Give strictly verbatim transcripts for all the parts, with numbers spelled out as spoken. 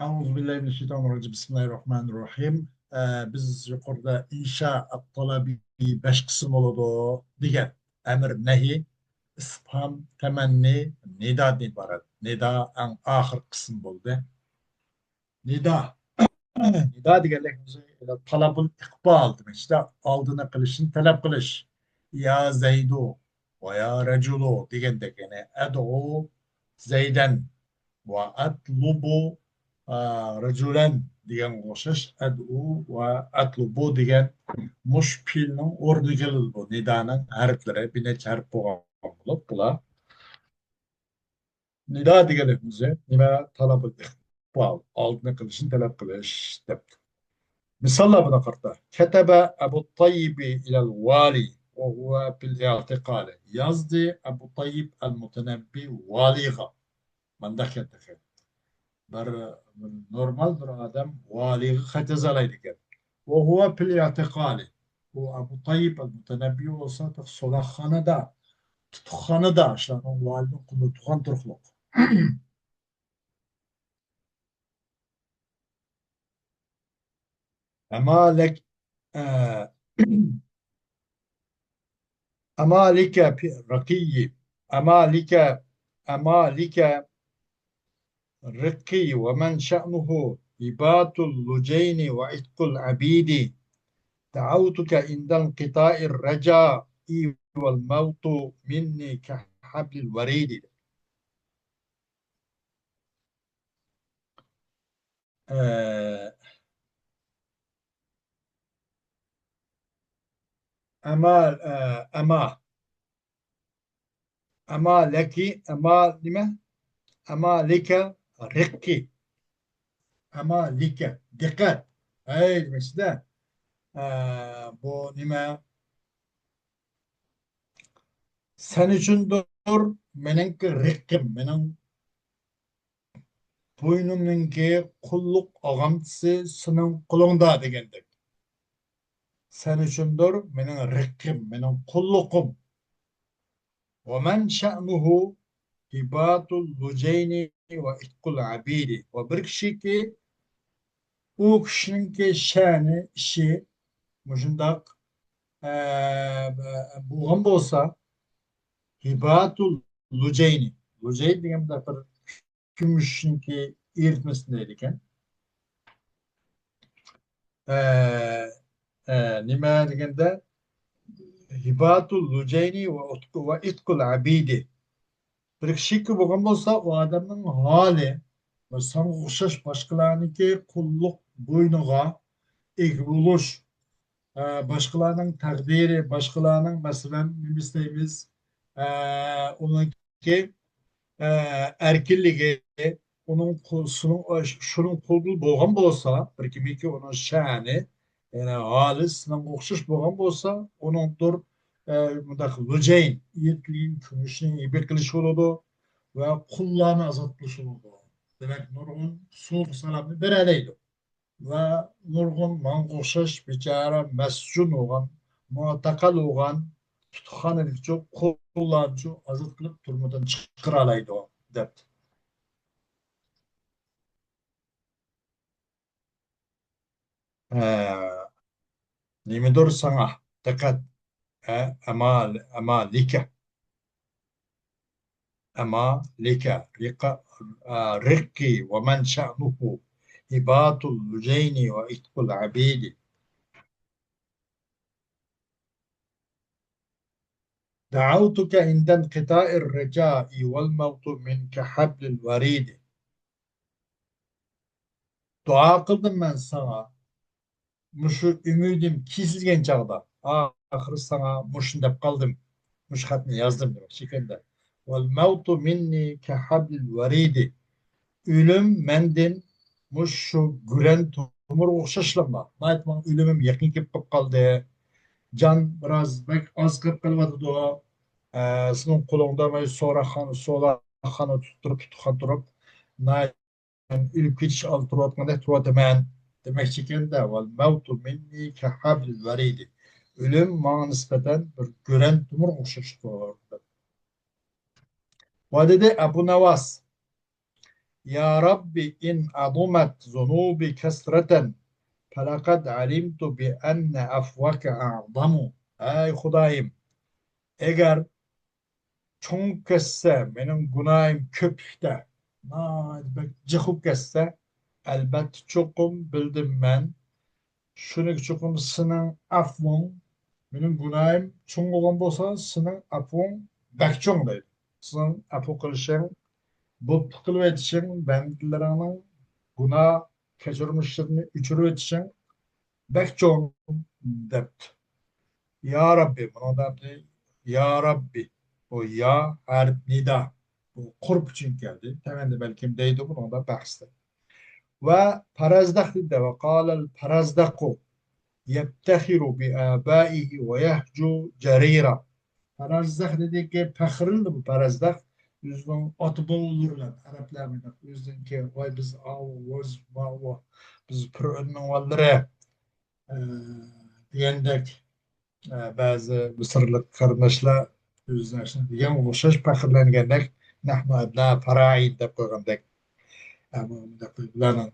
أعوذ بالله من الشيطان الرجيم. بسم الله الرحمن الرحيم. ئە، بىز يۇقىرىدا ئىنشا ئەت-تەلەبى بەش قىسىم بولىدۇ دېگەن. ئەمىر، نەھى، ئىستىفھام، تەمەننى، نىدادىن ئىبارەت. نىدا ئەڭ ئاخىرقى قىسىم بولدى. نىدا. نىدا دېگەنلىك تەلەبۇل ئىقبال دېمەكچىدە، ئالدىنى قىلىشنى تەلەپ قىلىش. يا زەيدۇ ۋە يا رەجۇلۇ دېگەندەك، يەنى ئەدئۇ زەيدەن ۋە ئەتلۇبۇ، ئا، رەجۇلەن دېگەنگە ئوخشاش، ئەدئۇ ۋە ئەتلۇبۇ دېگەن مۇشۇ پېئىلنىڭ ئورنىغا كېلىدۇ. بۇ نىدانىڭ ھەرپلىرى بىر نەچچە ھەرپ بولغان بولۇپ، بۇلار نىدا دېگەنلىك ئۆزى نېمە؟ تەلەبۇل ئىقبال، ئالدىنى قىلىشنى تەلەپ قىلىش دەپتۇ. مىساللار بۇنى قارىتا. كەتەبە ئەبۇ تەييىبى ئىلەل ۋالى ۋە ھۇۋە فىل ئىئتىقالى. يازدى ئەبۇ تەييىب ئەل مۇتەنەببى ۋالىغا. مانداق گەپ تېخى. بىر نورمال بىر ئادەم ۋالىغا خەت يازالايدىكەن. ۋە ھۇۋە فىل ئىئتىقالى. ئۇ ئەبۇ تەييىب ئەل مۇتەنەببى بولسا، سولاقخانىدا، تۇتۇقخانىدا، شۇلارنىڭ ۋالىنىڭ قولىدا تۇرغان تۇرۇقلۇق. ئەما لەك، ئە، ئەما لىكە پى-، رەقىيي. ئەما لىكە، ئەما لىكە رىققى ومن شأنه هبات اللجين وعتق العبيد. دعوتك عند انقطاع الرجاء والموت مني كحبل الوريد. ئە، ئەما، ئە، ئەما. ئەما لەكى، ئەما نېمە؟ ئەما لىكە رىققى. ئەما لىكە. دىققەت. ئەي، دېمەكچىدە. ئە، بۇ نېمە؟ سەن ئۈچۈندۇر مېنىڭكى رىققىم، مېنىڭ بوينۇمنىڭكى قۇللۇق ئاغامچىسى سېنىڭ قولۇڭدا دېگەندەك. سەن ئۈچۈندۇر مېنىڭ رىققىم، مېنىڭ قۇللۇقۇم. ومن شأنه هبات اللجين وعتق العبيد. ۋە بىر كىشىكى، ئۇ كىشىنىڭكى شەنى، ئىشى مۇشۇنداق، ئە، بولغان بولسا، هبات اللجين. لۇجەين دېگەن بىر كۈمۈشنىڭكى ئېرىتمىسىنى دەيدىكەن. ئە، ئە، نېمە دېگەندە، هبات اللجين وعتق، وعتق العبيد. بىر كىشىكى بولغان بولسا، ئۇ ئادەمنىڭ ھالى، بىر ساڭا ئوخشاش باشقىلارنىڭكى قۇللۇق بوينىغا ئىگە بولۇش، ئە، باشقىلارنىڭ تەقدىرى، باشقىلارنىڭ، مەسىلەن، نېمە دەيمىز، ئە، ئۇنىڭكى، ئە، ئەركىنلىكى، ئۇنىڭ قول-، شۇنىڭ، شۇنىڭ قولىدا بولغان بولسا، بىر كىمكى ئۇنىڭ شەنى، يەنى ھالى سېنىڭغا ئوخشاش بولغان بولسا، ئۇنىڭدۇر، ئە، مۇنداق لۇجەين، ئېرىتىلگەن كۈمۈشنى ھەدىيە قىلىش بولىدۇ ۋە قۇللارنى ئازاد قىلىش بولىدۇ. دېمەك، نۇرغۇن سوۋغا-سالامنى بېرەلەيدۇ. ۋە نۇرغۇن ماڭا ئوخشاش بىچارە مەسجۇن بولغان، مۇئتەقەل بولغان، تۇتۇقخانىدىكىچۇ، قۇللارنىچۇ ئازاد قىلىپ تۈرمىدىن چىقىرالايدۇ، دەپتۇ. ئە، نېمىدۇر ساڭا، دىققەت، ئە، ئەما، ئەما لىكە. ئەما لىكە، رىقا-، ئە، رىققى ۋە مەن شەنۇھۇ ھىباتۇل لۇجەينى ۋە ئىتقۇل ئەبىدى. دەئەۋتۇكە ئىندە ئىنقىتائىر رىجائى ۋەل مەۋتۇ مىنكە ھەبلىل ۋەرىدى. دۇئا قىلدىم مەن ساڭا، مۇشۇ ئۈمىدىم كېسىلگەن چاغدا، ئاخىرى ساڭا مۇشۇنى دەپ قالدىم، مۇشۇ خەتنى يازدىم دېمەكچى ئىكەن-دە. ۋەل مەۋتۇ مىننى كەھەبلىل ۋەرىدى. ئۆلۈم مەندىن مۇشۇ گۈرەن تومۇرغا ئوخشاشلا بار. ناھايىتى ماڭا ئۆلۈمۈم يېقىن كېلىپ قالدى. جان بىراز بەك ئاز قېلىپ قېلىۋاتىدۇ. ئە، سېنىڭ قولۇڭدا مەن سوراقخانا، سوراقخانا تۇتۇپ تۇرۇپ، تۇتقان تۇرۇپ، ناھايىتى ئۆلۈپ كېتىش ئالدىدا تۇرۇۋاتقاندەك تۇرۇۋاتىمەن دېمەكچى ئىكەن-دە. ۋەل مەۋتۇ مىننى كەھەبلىل ۋەرىدى. ئۆلۈم ماڭا نىسبەتەن بىر گۈرەن تومۇرغا ئوخشاشتۇر. ۋە دېدى ئەبۇ نەۋاس، يا رب إن عظمت ذنوبي كثرة فلقد علمت بأن عفوك أعظم. ئەي خۇدايىم، ئەگەر چوڭ كەتسە مېنىڭ گۇناھىم كۆپلۈكتە، ناھايىتى بەك جىق بولۇپ كەتسە، ئەلبەتتە چوقۇم بىلدىم مەن، شۇنىڭ چوقۇم سېنىڭ ئەپۇڭ، مېنىڭ گۇناھىم چوڭ بولغان بولسا، سېنىڭ ئەپۇڭ بەك چوڭ دەيدۇ. سېنىڭ ئەپۇ قىلىشىڭ، بوپلۇق قىلىۋېتىشىڭ، بەندىلىرىڭنىڭ گۇناھ كەچۈرمىشلىرىنى ئۆچۈرۈۋېتىشىڭ بەك چوڭ دەپتۇ. يا رەببى، بۇنىڭدا ئەمدى يا رەببى، بۇ يا ھەرپ نىدا، بۇ قۇرب ئۈچۈن كەلدى. تۆۋەندە بەلكىم دەيدۇ بۇنىڭدا بەھستە. ۋە پەرەزدەق دېدى، ۋە قالەل پەرەزدەقۇ يەپتەخىرۇ بىئابائىھى ۋە يەھجۇ جەرىرا. پەرەزدەق دېدىكى، پەخىرلىنىدۇ بۇ پەرەزدەق ئۆزىنىڭ ئاتا بوۋىلىرى بىلەن. ئەرەبلەر مۇنداق ئۆزىنىڭكى، ۋاي بىز ئاۋۇ، بىز ماۋۇ، بىز پىرئۆننىڭ بالىلىرى، ئە، دېگەندەك، ئە، بەزى مىسىرلىق قېرىنداشلار ئۆزىنى شۇنداق دېگەنگە ئوخشاش پەخىرلەنگەندەك، نەھنۇ ئەبنا پەرائىن دەپ قويغاندەك. ئە، بۇ مۇنداق بۇلارنىڭ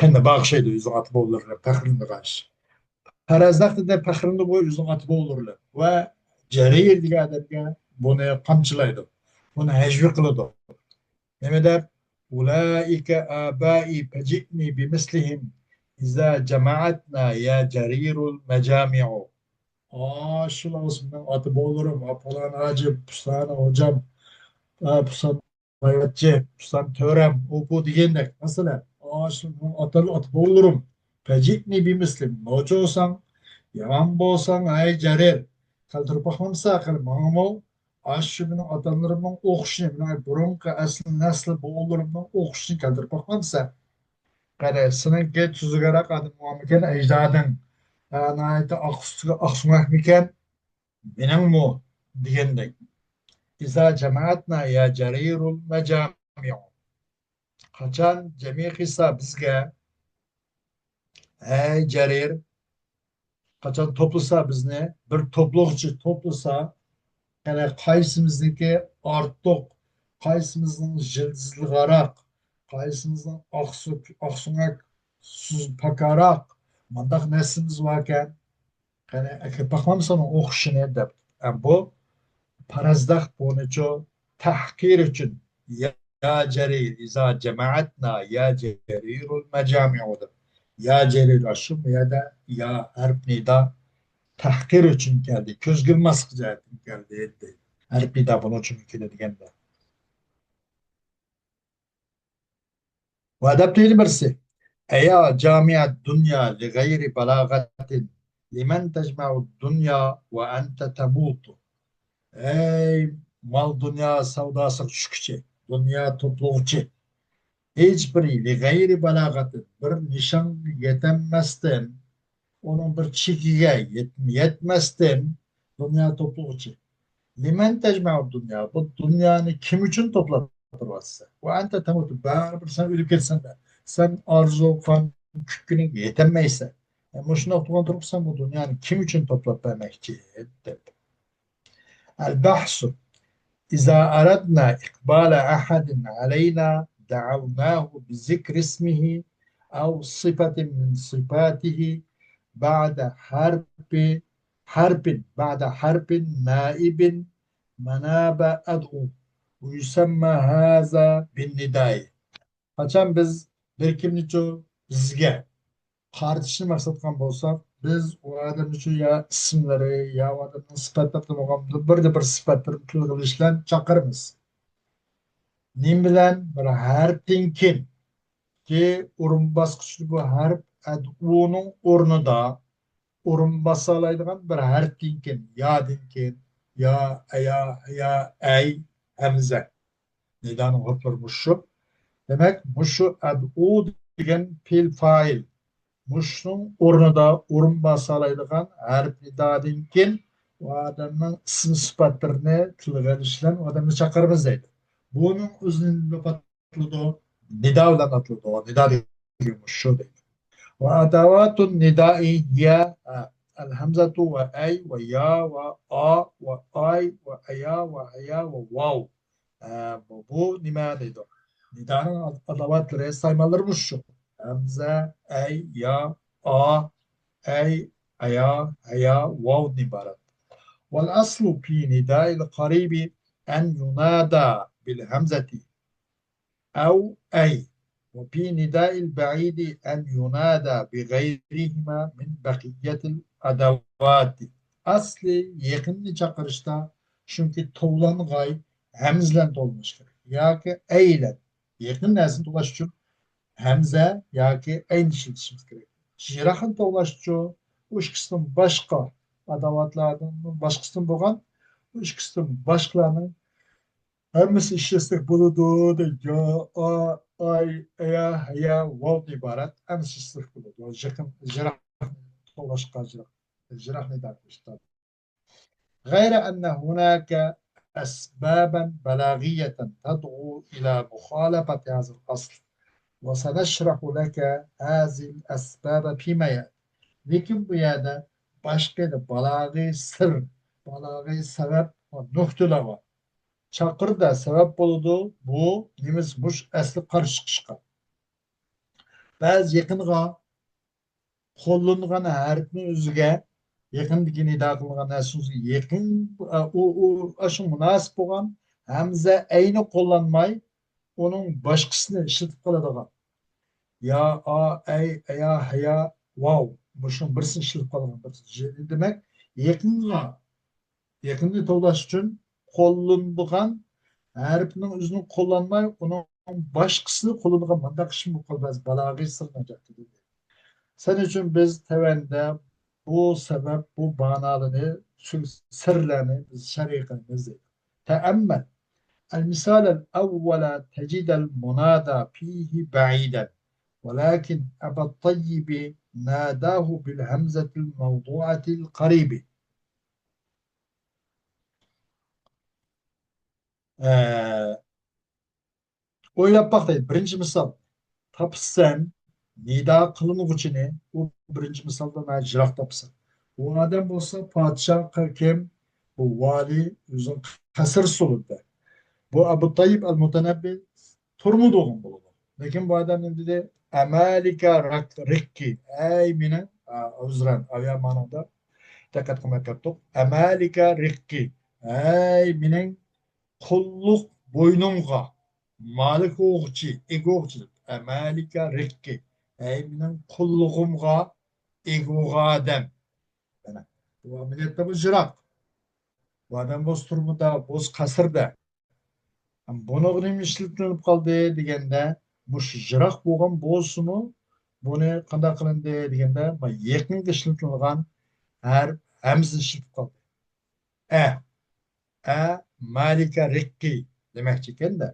قېنى بار ئوخشايدۇ، ئۆزىنىڭ ئاتا بوۋىلىرى بىلەن پەخىرلىنىدىغان ئىش. پەرەزدەق دېدى، پەخىرلىنىدۇ بۇ ئۆزىنىڭ ئاتا بوۋىلىرى بىلەن. ۋە جەرىر دېگەن ئادەمگە بۇنى قامچىلايدۇ، بۇنى ھەجۋىي قىلىدۇ. نېمە دەپ؟ ئۇلائىكە ئابائى پەجىئنى بىمىسلىھىم ئىزا جەمەئەتنا يا جەرىرۇل مەجامىئۇ. ئاشۇلار مېنىڭ ئاتا بوۋىلىرىم، پالان ھاجىم، پۇسان ھوجام، ئا، پۇسان بايۋەچچى، پۇسان تۆرەم، ئۇ بۇ دېگەندەك. مەسىلەن، ئاشۇ مېنىڭ ئاتا، ئاتا بوۋىلىرىم، پەجىئنى بىمىسلىم، نوچى بولساڭ، يامان بولساڭ، ھەي جەرىر، كەلتۈرۈپ باقمامسەن قېنى ماڭىمۇ؟ ئاشۇ مېنىڭ ئاتاملىرىمنىڭ ئوخشىشىنى، مېنىڭ بۇرۇنقى ئەسلى نەسلى بوۋىلىرىمنىڭ ئوخشىشىنى كەلتۈرۈپ باقمامسەن؟ قېنى، سېنىڭكى تۈزۈكرەك ئادەم بولغانمىكەن، ئەجدادىڭ؟ ھە، ناھايىتى ئاقسۈت-، ئاقسۆڭەكمىكەن؟ مېنىڭمۇ؟ دېگەندەك. ئىزا جەمەئەتنا يا جەرىرۇل مەجامىئۇ. قاچان جەمئىي قىلسا بىزگە، ھەي جەرىر، قاچان توپلىسا بىزنى، بىر توپلىغۇچى توپلىسا، يەنى قايسىمىزنىڭكى ئارتۇق، قايسىمىزنىڭ يىلتىزلىقراق، قايسىمىزنىڭ ئاقسۇ-، ئاقسۆڭەك، سۇس پاكارراق، مانداق نەرسىمىز باركەن، قېنى، ئەكىرىپ باقمامسەن ئۇنىڭ ئوخشىشىنى دەپ. ئە، بۇ پەرەزدەق بۇنىچۇ تەھقىر ئۈچۈن، يا، يا جەرىر، ئىزا جەمەئەتنا، يا جەرىرۇل مەجامىئۇ دەپ. يا جەرىر، شۇ يەردە يا ھەرپ نىدا تەھقىر ئۈچۈن كەلدى، كۆزگە ئىلماسلىق جەھەتتىن كەلدى، دەيدۇ. ھەرپ نىدا بۇنىڭ ئۈچۈن كېلىدىغەندە. ۋە دەپتۇ يەنە بىرسى، ئەيا جامىئەت دۇنيا لىغەيرى بالاغەتىن لىمەن تەجمەئۇد دۇنيا ۋە ئەنتە تەمۇتۇ. ئەي مال دۇنيا سەۋداسىغا چۈشكۈچى، دۇنيا توپلىغۇچى، ھېچبىرى لىغەيرى بالاغەتىن، بىر نىشانغا يېتەلمەستىن، ئۇنىڭ بىر چېكىگە يەت-، يەتمەستىن دۇنيا توپلىغۇچى. لىمەن تەجمەئۇد دۇنيا، بۇ دۇنيانى كىم ئۈچۈن توپلاپ تۇرۇۋاتىسەن؟ ۋە ئەنتە تەمۇتۇ، بەرىبىر سەن ئۆلۈپ كېتىسەن دە. سەن ئارزۇ قىلغان كۈتكىنىگە يېتەلمەيسەن. يا مۇشۇنداق تۇرغان تۇرۇپسەن، بۇ دۇنيانى كىم ئۈچۈن توپلاپ بەرمەكچى؟ دەپ. البحث. إذا أردنا إقبال أحد علينا دعوناه بذكر اسمه أو صفة من صفاته بعد حرف، حرف بعد حرف نائب مناب أدعو، ويسمى هذا بالنداء. قاچان بىز بىر كىمنىچۇ بىزگە قارىتىشنى مەقسەت قىلغان بولساق، بىز ئۇ ئادەمنىچۇ يا ئىسىملىرى، يا ئۇ ئادەمنىڭ سۈپەتلىرىدىن بولغان بىردە بىر سۈپەتلىرىنى تىلغا ئېلىش بىلەن چاقىرىمىز. نېمە بىلەن؟ بىر ھەرپتىن كېيىن. كى ئورۇن باسقۇچىدا بۇ ھەرپ ئەدئۇنىڭ ئورنىدا ئورۇن باسالايدىغان بىر ھەرپتىن كېيىن، يادىن كېيىن، يا، ئەيا، يا، ئەي، ھەمزە. نىدانىڭ ھۆكمى مۇشۇ. دېمەك، مۇشۇ ئەدئۇ دېگەن پېئىل فائىل. مۇشۇنىڭ ئورنىدا ئورۇن باسالايدىغان ھەرپ نىدادىن كېيىن ئۇ ئادەمنىڭ ئىسىم سۈپەتلىرىنى تىلغا ئېلىش بىلەن ئۇ ئادەمنى چاقىرىمىز دەيدۇ. بۇنىڭ ئۆزىنى نېمە دەپ ئاتىلىدۇ؟ نىدا بىلەن ئاتىلىدۇ. نىدا دېگەن مۇشۇ دەيدۇ. وأدوات النداء هي، ئە، الهمزة وأي ويا وآ وآي وأيا وهيا وواو. ئە، بۇ، بۇ نېمە دەيدۇ؟ نىدانىڭ ئاداۋاتلىرى، سايمانلىرى مۇشۇ. ھەمزە، ئەي، يا، ئا، ئەي، ئەيا، ھەيا، ۋاۋدىن ئىبارەت. والأصل في نداء القريب أن ينادى بالهمزة أو أي، وفي نداء البعيد أن ينادى بغيرهما من بقية الأدوات. ئەسلى يېقىننى چاقىرىشتا، چۈنكى توۋلانغاي ھەمزە بىلەن توۋلىنىش كېرەك ياكى ئەي بىلەن. يېقىن نەرسىنى توۋلاش ئۈچۈن ھەمزە ياكى ئەينى ئىشلىتىشىمىز كېرەك. يىراقنى توۋلاشچۇ، ئۇ ئىككىسىدىن باشقا ئاداۋاتلاردىن باشقىسىدىن بولغان، ئۇ ئىككىسىدىن باشقىلارنىڭ ھەممىسى ئىشلەتسەك بولىدۇ دەيدۇ. يا، ئا، ئاي، ئەيا، ھەيا، ۋاۋدىن ئىبارەت. ھەممىسى ئىشلەتسەك بولىدۇ. يېقىن، يىراق توۋلاشقا، يىراق، يىراقنى دەپ. غير أن هناك أسبابا بلاغية تدعو إلى مخالفة هذا الأصل، وسنشرح لك هذه الأسباب فيما يأتي. لېكىن بۇ يەردە باشقا بالاغىي سىر، بالاغىي سەۋەب ۋە نۇقتىلار بار. چاقىرىدا سەۋەب بولىدۇ، بۇ نېمىز مۇش ئەسلى قارشى چىقىشقا. بەزى يېقىنغا قوللىنىلغان ھەرپنىڭ ئۆزىگە، يېقىندىكى نىدا قىلىنغان نەرسىنىڭ ئۆزىگە يېقىن، ئۇ، ئۇ، ئاشۇ مۇناسىپ بولغان ھەمزە ئەينى قوللانماي، ئۇنىڭ باشقىسىنى ئىشلىتىپ قالىدىغان. يا، ئا، ئەي، ئەيا، ھەيا، ۋاۋ. مۇشۇنىڭ بىرسىنى ئىشلىتىپ قالىدىغان. بىر، دېمەك، يېقىنغا يېقىننى توۋلاش ئۈچۈن قوللىنىدىغان ھەرپنىڭ ئۆزىنى قوللانماي، ئۇنىڭ باشقىسىنى قوللىنىدىغان مۇنداق ئىشمۇ بولۇپ قالىدۇ، بەزى بالاغىي سىرنى ئاجرىتىدۇ. سەن ئۈچۈن بىز تۆۋەندە بۇ سەۋەب، بۇ مانالىرنى، شۇ سىرلارنى بىز شەرھ قىلىمىز دەيدۇ. تەئەممەل. المثال الأول تجد المنادى فيه بعيدا، ولكن أبا الطيب ناداه بالهمزة الموضوعة القريب. ئە، ئويلاپ باق دەيدۇ. بىرىنچى مىسال. تاپىسەن نىدا قىلىنغۇچىنى، ئۇ بىرىنچى مىسالدا ناھايىتى يىراق تاپىسەن. ئۇ ئادەم بولسا پادىشاھ، كىم؟ بۇ ۋالىي، ئۆزىنىڭ قەسىر سولىدا. بۇ ئەبۇ تايىب ئەل مۇتەنەببى تۇرمىدىغان بولىدۇ. لېكىن بۇ ئادەم نېمە دېدى؟ ئەمالىكە رەك-، رىققى. ئەي مېنىڭ، ئا، ئۆزرەن، ئاۋيا مانىڭدا دىققەت قىلماي قاپتۇق. ئەمالىكە رىققى. ئەي مېنىڭ قۇللۇق بوينۇمغا مالىك بولغۇچى، ئىگە بولغۇچى. ئەمالىكە رىققى. ئەي مېنىڭ قۇللۇقۇمغا ئىگە بولغان ئادەم. مانا، بۇ ئەمەلىيەتتە بۇ يىراق. بۇ ئادەم بولسا تۈرمىدە، بولسا قەسىردە. بۇنىڭغا نېمە ئىشلىتىلىپ قالدى دېگەندە، مۇشۇ يىراق بولغان بولسىمۇ، بۇنى قانداق قىلىندى دېگەندە، يېقىنغا ئىشلىتىلغان ھەرپ ھەمزىنى ئىشلىتىپ قالدى. ئە، ئە، مالىكە رىققى دېمەكچى ئىكەن-دە.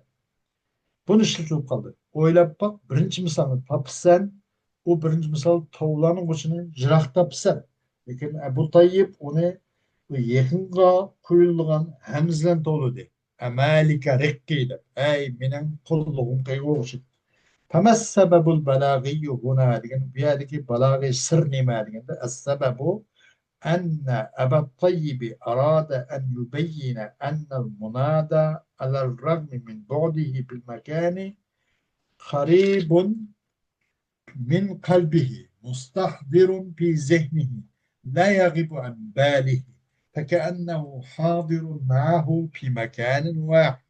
بۇنى ئىشلىتىلىپ قالدى. ئويلاپ باق، بىرىنچى مىسالنى تاپىسەن، ئۇ بىرىنچى مىسال توۋلانغۇچىنى يىراق تاپىسەن. لېكىن ئەبۇ تايىپ ئۇنى بۇ يېقىنغا قويۇلىدىغان ھەمزە بىلەن توۋلىدى. ئەمالىكە رىققى دەپ، ئەي مېنىڭ قۇللۇقۇم قىلغۇچى. فما السبب البلاغي هنا دېگەن، بۇ يەردىكى بالاغىي سىر نېمە دېگەندە، السبب أن أبا الطيب أراد أن يبين أن المنادى على الرغم من بعده بالمكان قريب من قلبه مستحضر في ذهنه لا يغيب عن باله، فكأنه حاضر معه في مكان واحد.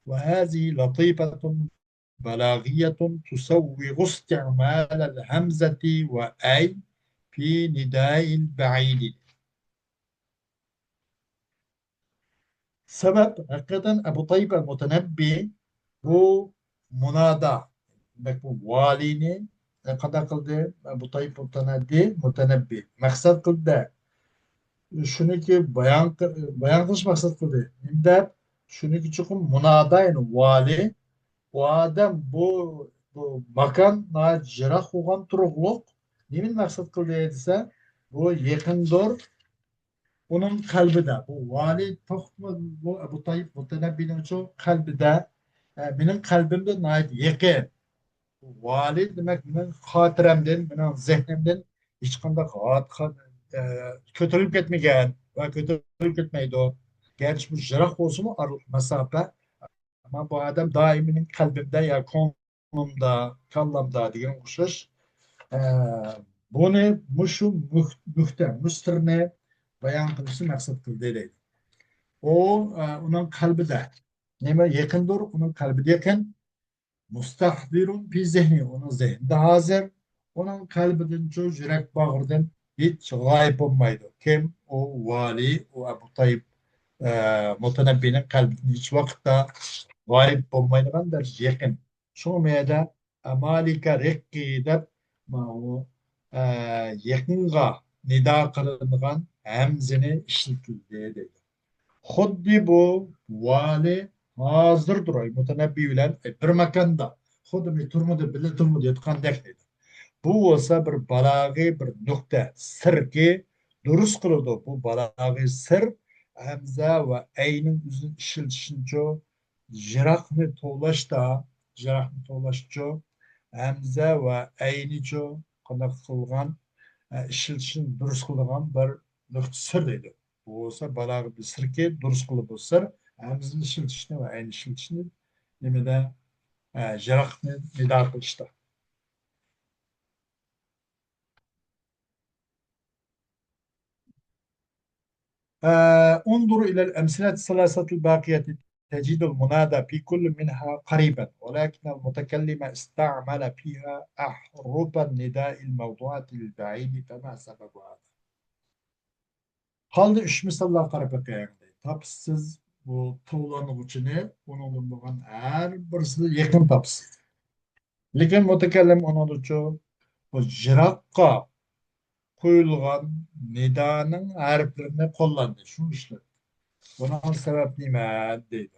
وهذه لطيفة بلاغية تسوغ استعمال الهمزة وأي في نداء البعيد. سەۋەب، ھەقىقەتەن ئەبۇ تايىپ ئەل مۇتەنەببى بۇ مۇنادا، دېمەك، بۇ ۋالىينى، ئە، قانداق قىلدى؟ ئەبۇ تايىپ مۇتەنەددى، مۇتەنەببى مەقسەت قىلدى. شۇنىكى بايان قى-، بايان قىلىش مەقسەت قىلدى. نېمە دەپ؟ شۇنىكى چوقۇم مۇنادا، يەنى ۋالىي. بۇ ئادەم، بۇ، بۇ ماكان ناھايىتى يىراق بولغان تۇرۇقلۇق. نېمىنى مەقسەت قىلدى دېسە، بۇ يېقىندۇر، ئۇنىڭ قەلبىدە، بۇ ۋالىي توختىماي، بۇ ئەبۇ تايىپ مۇتەنەببىنىڭچۇ قەلبىدە، ئە، مېنىڭ قەلبىمدە ناھايىتى يېقىن. بۇ ۋالىي دېمەك، مېنىڭ خاتىرەمدىن، مېنىڭ زېھنىمدىن ھېچقانداق ھات-، خا-، ئە، كۆتۈرۈلۈپ كەتمىگەن ۋە كۆتۈرۈلۈپ كەتمەيدۇ. گەرچە بۇ يىراق بولسىمۇ، ئارىلىق مەساپە، مانا بۇ ئادەم دائىم مېنىڭ قەلبىمدە يا كۆڭلۈمدە، كاللامدا دېگەن ئوخشاش. ئە، بۇنى مۇشۇ مۇھ-، نۇقتە، مۇشۇ سىرنى بايان قىلىشنى مەقسەت قىلدى دەيدۇ. ئۇ، ئە، ئۇنىڭ قەلبىدە نېمە يېقىندۇر، ئۇنىڭ قەلبىدە يېقىن. مۇستەھزىرۇن فى زېھنى، ئۇنىڭ زېھنىدە ھازىر، ئۇنىڭ قەلبىدىنچۇ، يۈرەك باغرىدىن ھېچ غايىب بولمايدۇ. كىم؟ ئۇ ۋالىي، ئۇ ئەبۇ تايىپ، ئە، مۇتەنەببىنىڭ قەلبىدىن ھېچ ۋاقىتتا غايىب بولمايدىغان دەرىجىدە يېقىن. شۇڭا مۇ يەردە ئەمالىكە رىققى دەپ، ماۋۇ، ئە، يېقىنغا نىدا قىلىنغان ھەمزىنى ئىشلىتىلدى دەيدۇ. خۇددى بۇ ۋالىي ھازىردۇر، ئەي، مۇتەنەببى بىلەن، ئەي، بىر ماكاندا، خۇددى مەن تۈرمىدە بىللە تۈرمىدە ياتقاندەك دەيدۇ. بۇ بولسا بىر بالاغىي بىر نۇقتە، سىركى دۇرۇس قىلىدۇ. بۇ بالاغىي سىر ھەمزە ۋە ئەينىڭ ئۆزىنى ئىشلىتىشىنىچۇ، يىراقنى توۋلاشتا، يىراقنى توۋلاشچۇ، ھەمزە ۋە ئەينىچۇ قانداق قىلغان، ئە، ئىشلىتىشنى دۇرۇس قىلىدىغان بىر نۇقتە سىر دەيدۇ. بۇ بولسا بالاغە بىر سىركى، دۇرۇس قىلىپ بۇ سىر، ھەمزىنى ئىشلىتىشنى ۋە ئەينى ئىشلىتىشنى نېمىدە، ئە، يىراقنى نىدا قىلىشتا. آه، انظر إلى الأمثلة الثلاثة الباقية تجد المنادى في كل منها قريبا، ولكن المتكلم استعمل فيها أحرف النداء الموضوعة للبعيد، فما سبب هذا؟ قالدى ئۈچ مىساللارغا قاراپ بېقىڭ. تاپىسىز بۇ توۋلانغۇچىنى، ئۇنىڭدىن بولغان ھەر بىرسىدە يېقىن تاپىسىز. لېكىن مۇتەكەللىم ئۇنىڭدىچۇ بۇ يىراققا قويۇلغان نىدانىڭ ھەرپلىرىنى قوللاندى، شۇنى ئىشلەتتى. بۇنىڭ سەۋەب نېمە دەيدۇ.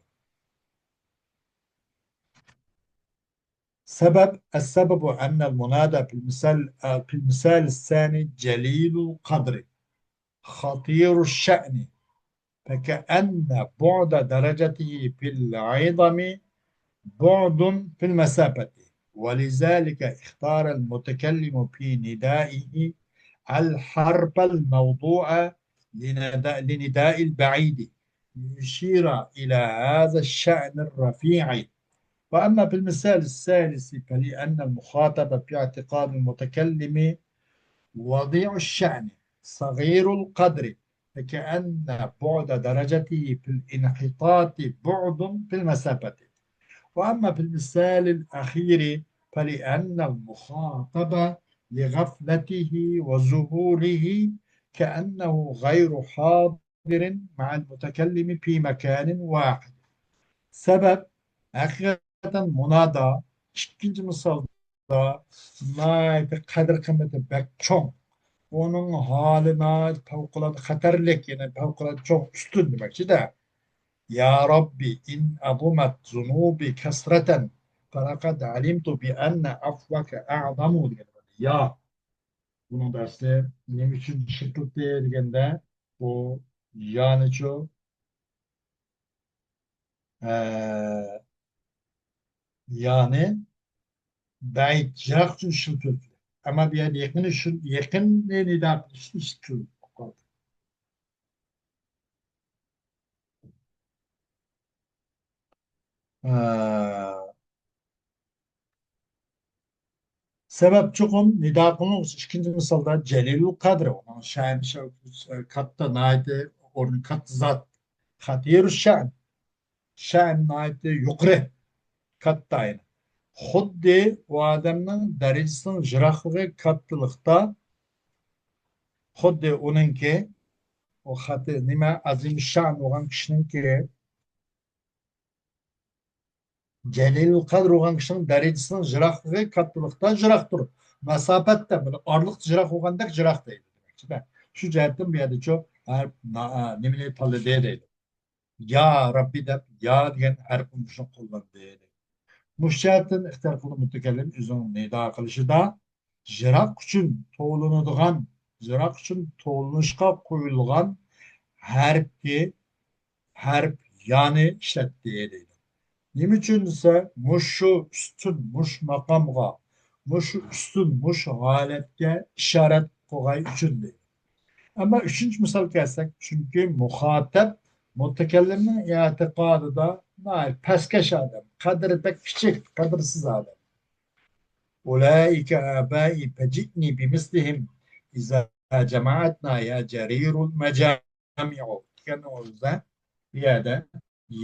سەۋەب، السبب أن المنادى في المثال، في المثال الثاني جليل القدر خطير الشأن، فكأن بعد درجته في العظم بعد في المسافة، ولذلك اختار المتكلم في ندائه الحرف الموضوع لنداء، لنداء البعيد ليشير إلى هذا الشأن الرفيع. وأما في المثال الثالث فلأن المخاطب في اعتقاد المتكلم وضيع الشأن صغير القدر، فكأن بعد درجته في الانحطاط بعد في المسافة. وأما في المثال الأخير فلأن المخاطب لغفلته وذهوله كأنه غير حاضر مع المتكلم في مكان واحد. سەۋەب، ھەقىقەتەن مۇنادا ئىككىنچى مىسالدا ناھايىتى قەدىر-قىممىتى بەك چوڭ. ئۇنىڭ ھالى ناھايىتى پەۋقۇلئاددە خەتەرلىك، يەنى پەۋقۇلئاددە چوڭ، ئۈستۈن دېمەكچىدە. يا رەببى، ئىن ئەزۇمەت زۇنۇبى كەسرەتەن، فەلەقەد ئەلىمتۇ بىئەننە ئەفۋەكە ئەزەمۇ دېگەن. يا. بۇنىڭ دەرسى نېمە ئۈچۈن ئىشلىتىلدى دېگەندە، بۇ يانىچۇ، ئە، يانى بەئىد، يىراق ئۈچۈن ئىشلىتىلدى. ئەمما بۇ يەردە يېقىنى ئۈچۈن، يېقىننى نىدا قىلىش ئۈچۈن ئىشلىتىلدى. ئە، سەۋەب چوقۇم نىدا قىلىنغۇسى ئىككىنچى مىسالدا جەلىلۇل قەدرى، ئۇنىڭ شەنى شەۋكىسى كاتتا، ناھايىتى ئورنى كاتتا زات. خەتىرۇ شەن، شەن ناھايىتى يۇقىرى، كاتتا ئاينى. خۇددى ئۇ ئادەمنىڭ دەرىجىسىنىڭ يىراقلىقى كاتتىلىقتا، خۇددى ئۇنىڭكى، ئۇ خەتى نېمە، ئەزىم شەن بولغان كىشىنىڭكى، جەلىلۇل قەدىر بولغان كىشىنىڭ دەرىجىسىنىڭ يىراقلىقى كاتتىلىقتا يىراقتۇر. مەساپەتتە، بىر ئارىلىقتا يىراق بولغاندەك يىراق دەيدۇ دېمەكچىدە. شۇ جەھەتتىن بۇ يەردىچۇ ھەرپ نا-، نېمىنى تاللىدى دەيدۇ. يا رەببى دەپ، يا دېگەن ھەرپ مۇشۇنى قوللاندى. مۇشۇ جەھەتتىن ئىختىيار قىلدى مۇتەكەللىم ئۆزىنىڭ نىدا قىلىشىدا يىراق ئۈچۈن توۋلىنىدىغان، يىراق ئۈچۈن توۋلىنىشقا قويۇلغان ھەرپكى، ھەرپ يانى ئىشلەتتى دەيدۇ. نېمە ئۈچۈن دېسە، مۇشۇ ئۈستۈن، مۇشۇ ماقامغا، مۇشۇ ئۈستۈن، مۇشۇ ھالەتكە ئىشارەت قىلغاي ئۈچۈن دەيدۇ. ئەمما ئۈچىنچى مىسال كەلسەك، چۈنكى مۇخاتەب مۇتەكەللىمنىڭ ئېتىقادىدا ناھايىتى پەسكەش ئادەم، قەدرى بەك كىچىك، قەدىرسىز ئادەم. أولئك آبائي فجئني بمثلهم إذا جمعتنا يا جرير المجامع دېگەننىڭ ئۆزىدە بۇ يەردە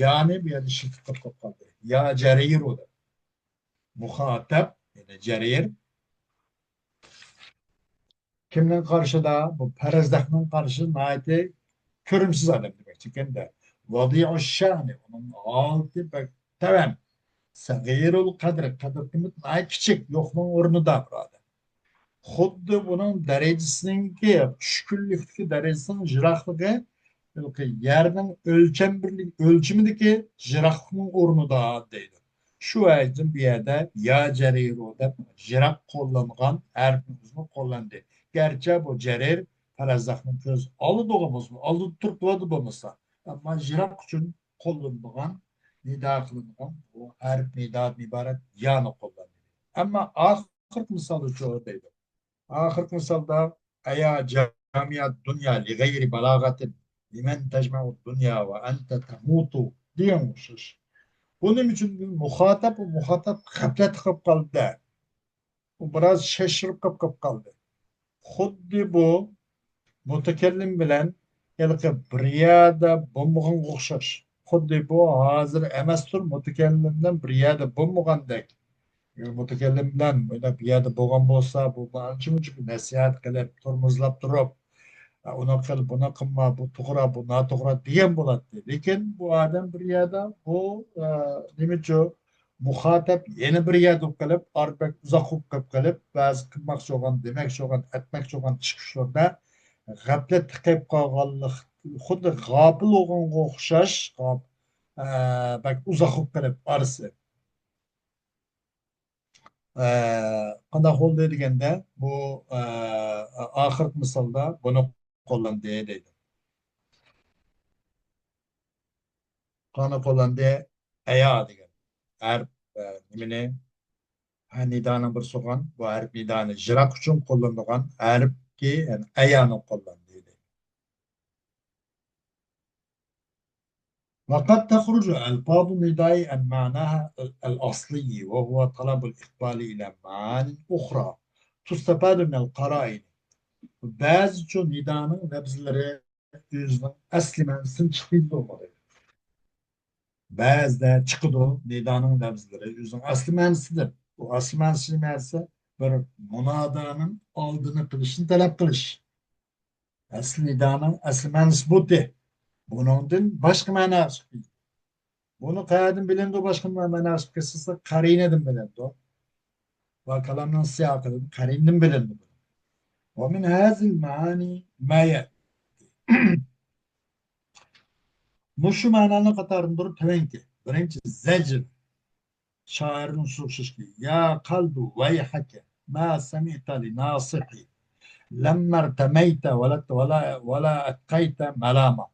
يانى بۇ يەردە شىددەت قىلىپ قالدى. يا جرير دەپ. مۇخاتەب، يەنى جەرىر. كىمنىڭ قارشىدا؟ بۇ پەرەزدەكنىڭ قارشى ناھايىتى كۆرۈمسىز ئادەم دېمەكچىكەن-دە. ۋەزىئۇش شەئنى، ئۇنىڭ ھالىتى بەك تۆۋەن. سەغىرۇل قەدرى، قەدىر قىممىتى ناھايىتى كىچىك، يوقنىڭ ئورنىدا بىر ئادەم. خۇددى بۇنىڭ دەرىجىسىنىڭكى، چۈشكۈنلۈكتىكى دەرىجىسىنىڭ يىراقلىقى ھېلىقى يەرنىڭ ئۆلچەم بىرلىك، ئۆلچىمىدىكى يىراقلىقنىڭ ئورنىدا دەيدۇ. شۇ ۋەجىدىن بۇ يەردە يا جەرىرۇ دەپ يىراق قوللانغان ھەرپنى ئۆزىمۇ قوللاندى. گەرچە بۇ جەرىر پەرەزدەكنىڭ كۆز ئالدىدا بولسىمۇ، ئالدىدا تۇرۇپ بولمىسا، ئەمما يىراق ئۈچۈن قوللىنىدىغان، نىدا قىلىنغان بۇ ھەرپ نىدادىن ئىبارەت يانى قوللاندى. ئەمما ئاخىرقى مىسالدىچۇ دەيدۇ. ئاخىرقى مىسالدا، أيا جامع الدنيا لغير بلاغة لمن تجمع الدنيا وأنت تموت دېگەن ئوخشاش. بۇ نېمە ئۈچۈن؟ مۇخاتەب، مۇخاتەب غەپلەتتە قېلىپ قالدى. ئۇ بىراز شاشىرىپ قېلىپ قالدى. خۇددى بۇ مۇتەكەللىم بىلەن ھېلىقى بىر يەردە بولمىغانغا ئوخشاش. خۇددى بۇ ھازىر ئەمەستۇر، مۇتەكەللىم بىلەن بىر يەردە بولمىغاندەك. مۇتەكەللىم بىلەن مۇنداق بىر يەردە بولغان بولسا، بۇ ئانچە-مۇنچە نەسىھەت قىلىپ، تورمۇزلاپ تۇرۇپ، ئۇنى قىل، بۇنى قىلما، بۇ توغرا، بۇ ناتوغرا دېگەن بولاتتى. لېكىن بۇ ئادەم بىر يەردە بۇ، ئە، نېمىچۇ، مۇخاتەب يەنە بىر يەردە بولۇپ قېلىپ، ئارا بەك ئۇزاق بولۇپ قېلىپ قېلىپ، بەزى قىلماقچى بولغان، دېمەكچى بولغان، ئەتمەكچى بولغان چىقىشلىرىدا غەپلەتتە قېلىپ قالغانلىق، خۇددى غاپىل بولغانغا ئوخشاش، غاپ-، ئە، بەك ئۇزاق بولۇپ قېلىپ ئارىسى. ئە، قانداق بولدى دېگەندە، بۇ، ئە، ئاخىرقى مىسالدا بۇنى قوللاندى دەيدۇ. قانداق قوللاندى؟ ئەيا دېگەن ھەرپ، ئە، نېمىنى؟ ھە، نىدانىڭ بىرسى بولغان بۇ ھەرپ نىدانى يىراق ئۈچۈن قوللىنىدىغان ھەرپكى، يەنى ئەيانى قوللاندى دەيدۇ. وقد تخرج ألفاظ النداء عن معناها الأصلي وهو طلب الإقبال إلى معان أخرى تستفاد من القرائن. بەزىچۇ نىدانىڭ لەپزىلىرى ئۆزىنىڭ ئەسلى مەنىسىدىن چىقىدۇ. بەزىدە چىقىدۇ نىدانىڭ لەپزىلىرى ئۆزىنىڭ ئەسلى مەنىسىدىن. بۇ ئەسلى مەنىسى نېمە دېسە، بىر مۇنادانىڭ ئالدىنى قىلىشنى تەلەپ قىلىش. ئەسلى نىدانىڭ ئەسلى مەنىسى بۇتى. بۇنىڭدىن باشقا مەنە چىقىدۇ. بۇنى قەيەردىن بىلىنىدۇ؟ باشقا مەنە چىقىپ كەتسە، قەرىنىدىن بىلىنىدۇ. ۋە كالامنىڭ سىياقىدىن، قەرىنىدىن بىلىنىدۇ. ومن هذه المعاني ما يأتي. مۇشۇ مەنانىڭ قاتارىدىن بىرى تۆۋەنكى. بىرىنچى، زەجر. شائىرنىڭ سۇغۇشۇشى. يا قەلبى ۋەيھەكە ما سەمىئتە لىناسىھى لەممە ئىرتەمەيتە ۋەلا، ۋەلا، ۋەلا ئەتقەيتە مەلامە.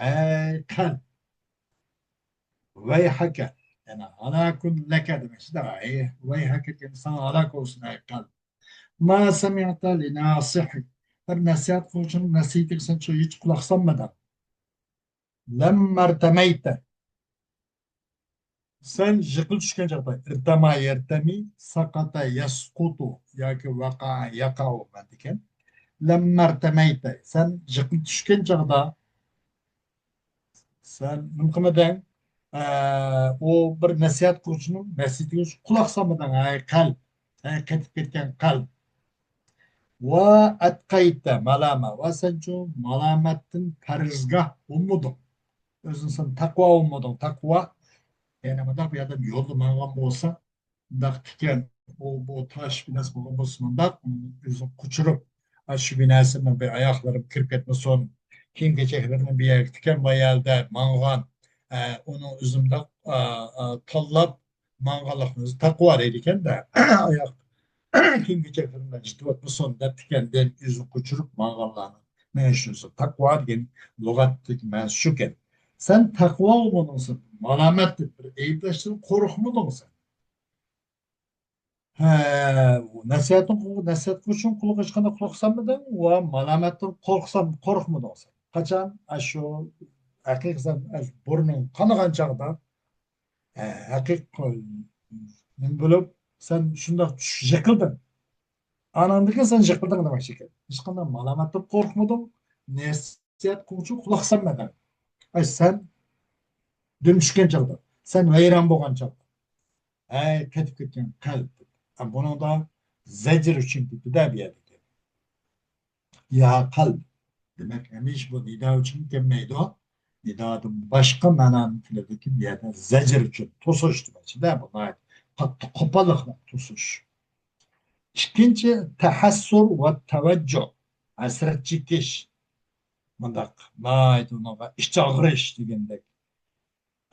ئەي قەلب. ۋەيھەكە. يەنى ھالاكۇن لەكە دېمەكچىدە. ئەي ۋەيھەكە دېگەن ساڭا ھالاك بولسۇن، ئەي قەلب. ما سەمىئتە لىناسىھى. بىر نەسىھەت قىلغۇچىنىڭ نەسىھىتىگە سەن شۇ ھېچ قۇلاق سالمىدىڭ. لەممە ئىرتەمەيتە. سەن يىقىلىپ چۈشكەن چاغدا، ئىرتەما يەرتەمى، سەقەتە يەسقۇتۇ ياكى ۋەقە يەقەئۇ مەنىدىكەن. لەممە ئىرتەمەيتە، سەن يىقىلىپ چۈشكەن چاغدا، سەن نېمە قىلمىدىڭ؟ ئە، ئۇ بىر نەسىھەت قىلغۇچىنىڭ نەسىھىتىگە قۇلاق سالمىدىڭ، ھەي قەلب، ھەي قېتىپ كەتكەن قەلب. ۋە ئەتقەيتە مەلامە، ۋە سەنچۇ مالامەتتىن پەرھىزگاھ بولمىدىڭ. ئۆزۈڭ سەن تەقۋا بولمىدىڭ، تەقۋا. يەنى مۇنداق بىر ئادەم يولدا ماڭغان بولسا، مۇنداق تىكەن، ئۇ، بۇ تاش بىناس بولغان بولسا مۇنداق، ئۇنى ئۆزى قوچۇرۇپ، ئاشۇ بىناسىنىڭ بىر ئاياقلىرىمۇ كىرىپ كەتمىسۇن، كىيىم كېچەكلىرىمۇ بىر يەرگە تىكەن بار ھالدا ماڭغان، ئە، ئۇنىڭ ئۆزى مۇنداق، ئا، ئا، تاللاپ ماڭغانلىقنى ئۆزى تەقۋا دەيدىكەن-دە. ئاياق كىيىم كېچەكلىرىمدىن يىتىۋاتمىسۇن دەپتىكەن، دىن ئۆزىنى قوچۇرۇپ ماڭغانلارنىڭ مەنىسى شۇ. تەقۋا دېگەن لۇغەتتىكى مەنىسى شۇكەن. سەن تەقۋا بولمىدىڭسەن، مالامەتتىن، بىر ئەيىبلەشتىن قورقمىدىڭسەن. ھە، نەسىھەتنى قىل-، نەسىھەت قىلىش ئۈچۈن قۇلىقىغا ھېچقانداق قۇلاق سالمىدىڭ ۋە مالامەتتىن قورقسام، قورقمىدىڭسەن. قاچان؟ ئاشۇ ھەقىقەتەن ئاشۇ بۇرنۇڭ قانىغان چاغدا، ھەقىقىي نېمە بولۇپ، سەن شۇنداق چۈش يىقىلدىڭ. ئاناندىن كېيىن سەن يىقىلدىڭ دېمەكچى ئىكەن. ھېچقانداق مالامەتتىن قورقمىدىڭ، نەسىھەت قىلغۇچىغا قۇلاق سالمىدىڭ. ئەي، سەن دۈم چۈشكەن چاغدا، سەن ۋەيران بولغان چاغدا. ئەي، قېتىپ كەتكەن قەلب. ھە، بۇنىڭدا زەجىر ئۈچۈن دېدى-دە بۇ يەردىكى. يا قەلب. دېمەك، ھەمىشە بۇ نىدا ئۈچۈن كەلمەيدۇ. نىدادىن باشقا مەنانى كېلىدۇكى، بۇ يەردە زەجىر ئۈچۈن، توسۇش دېمەكچىدە، بۇ ناھايىتى قاتتىق قوپاللىق بىلەن توسۇش. ئىككىنچى، تەھەسسۇر ۋە تەۋەججۇ، ھەسرەت چېكىش. مۇنداق ناھايىتى ئۇنىڭغا ئىچ ئاغرىش دېگەندەك.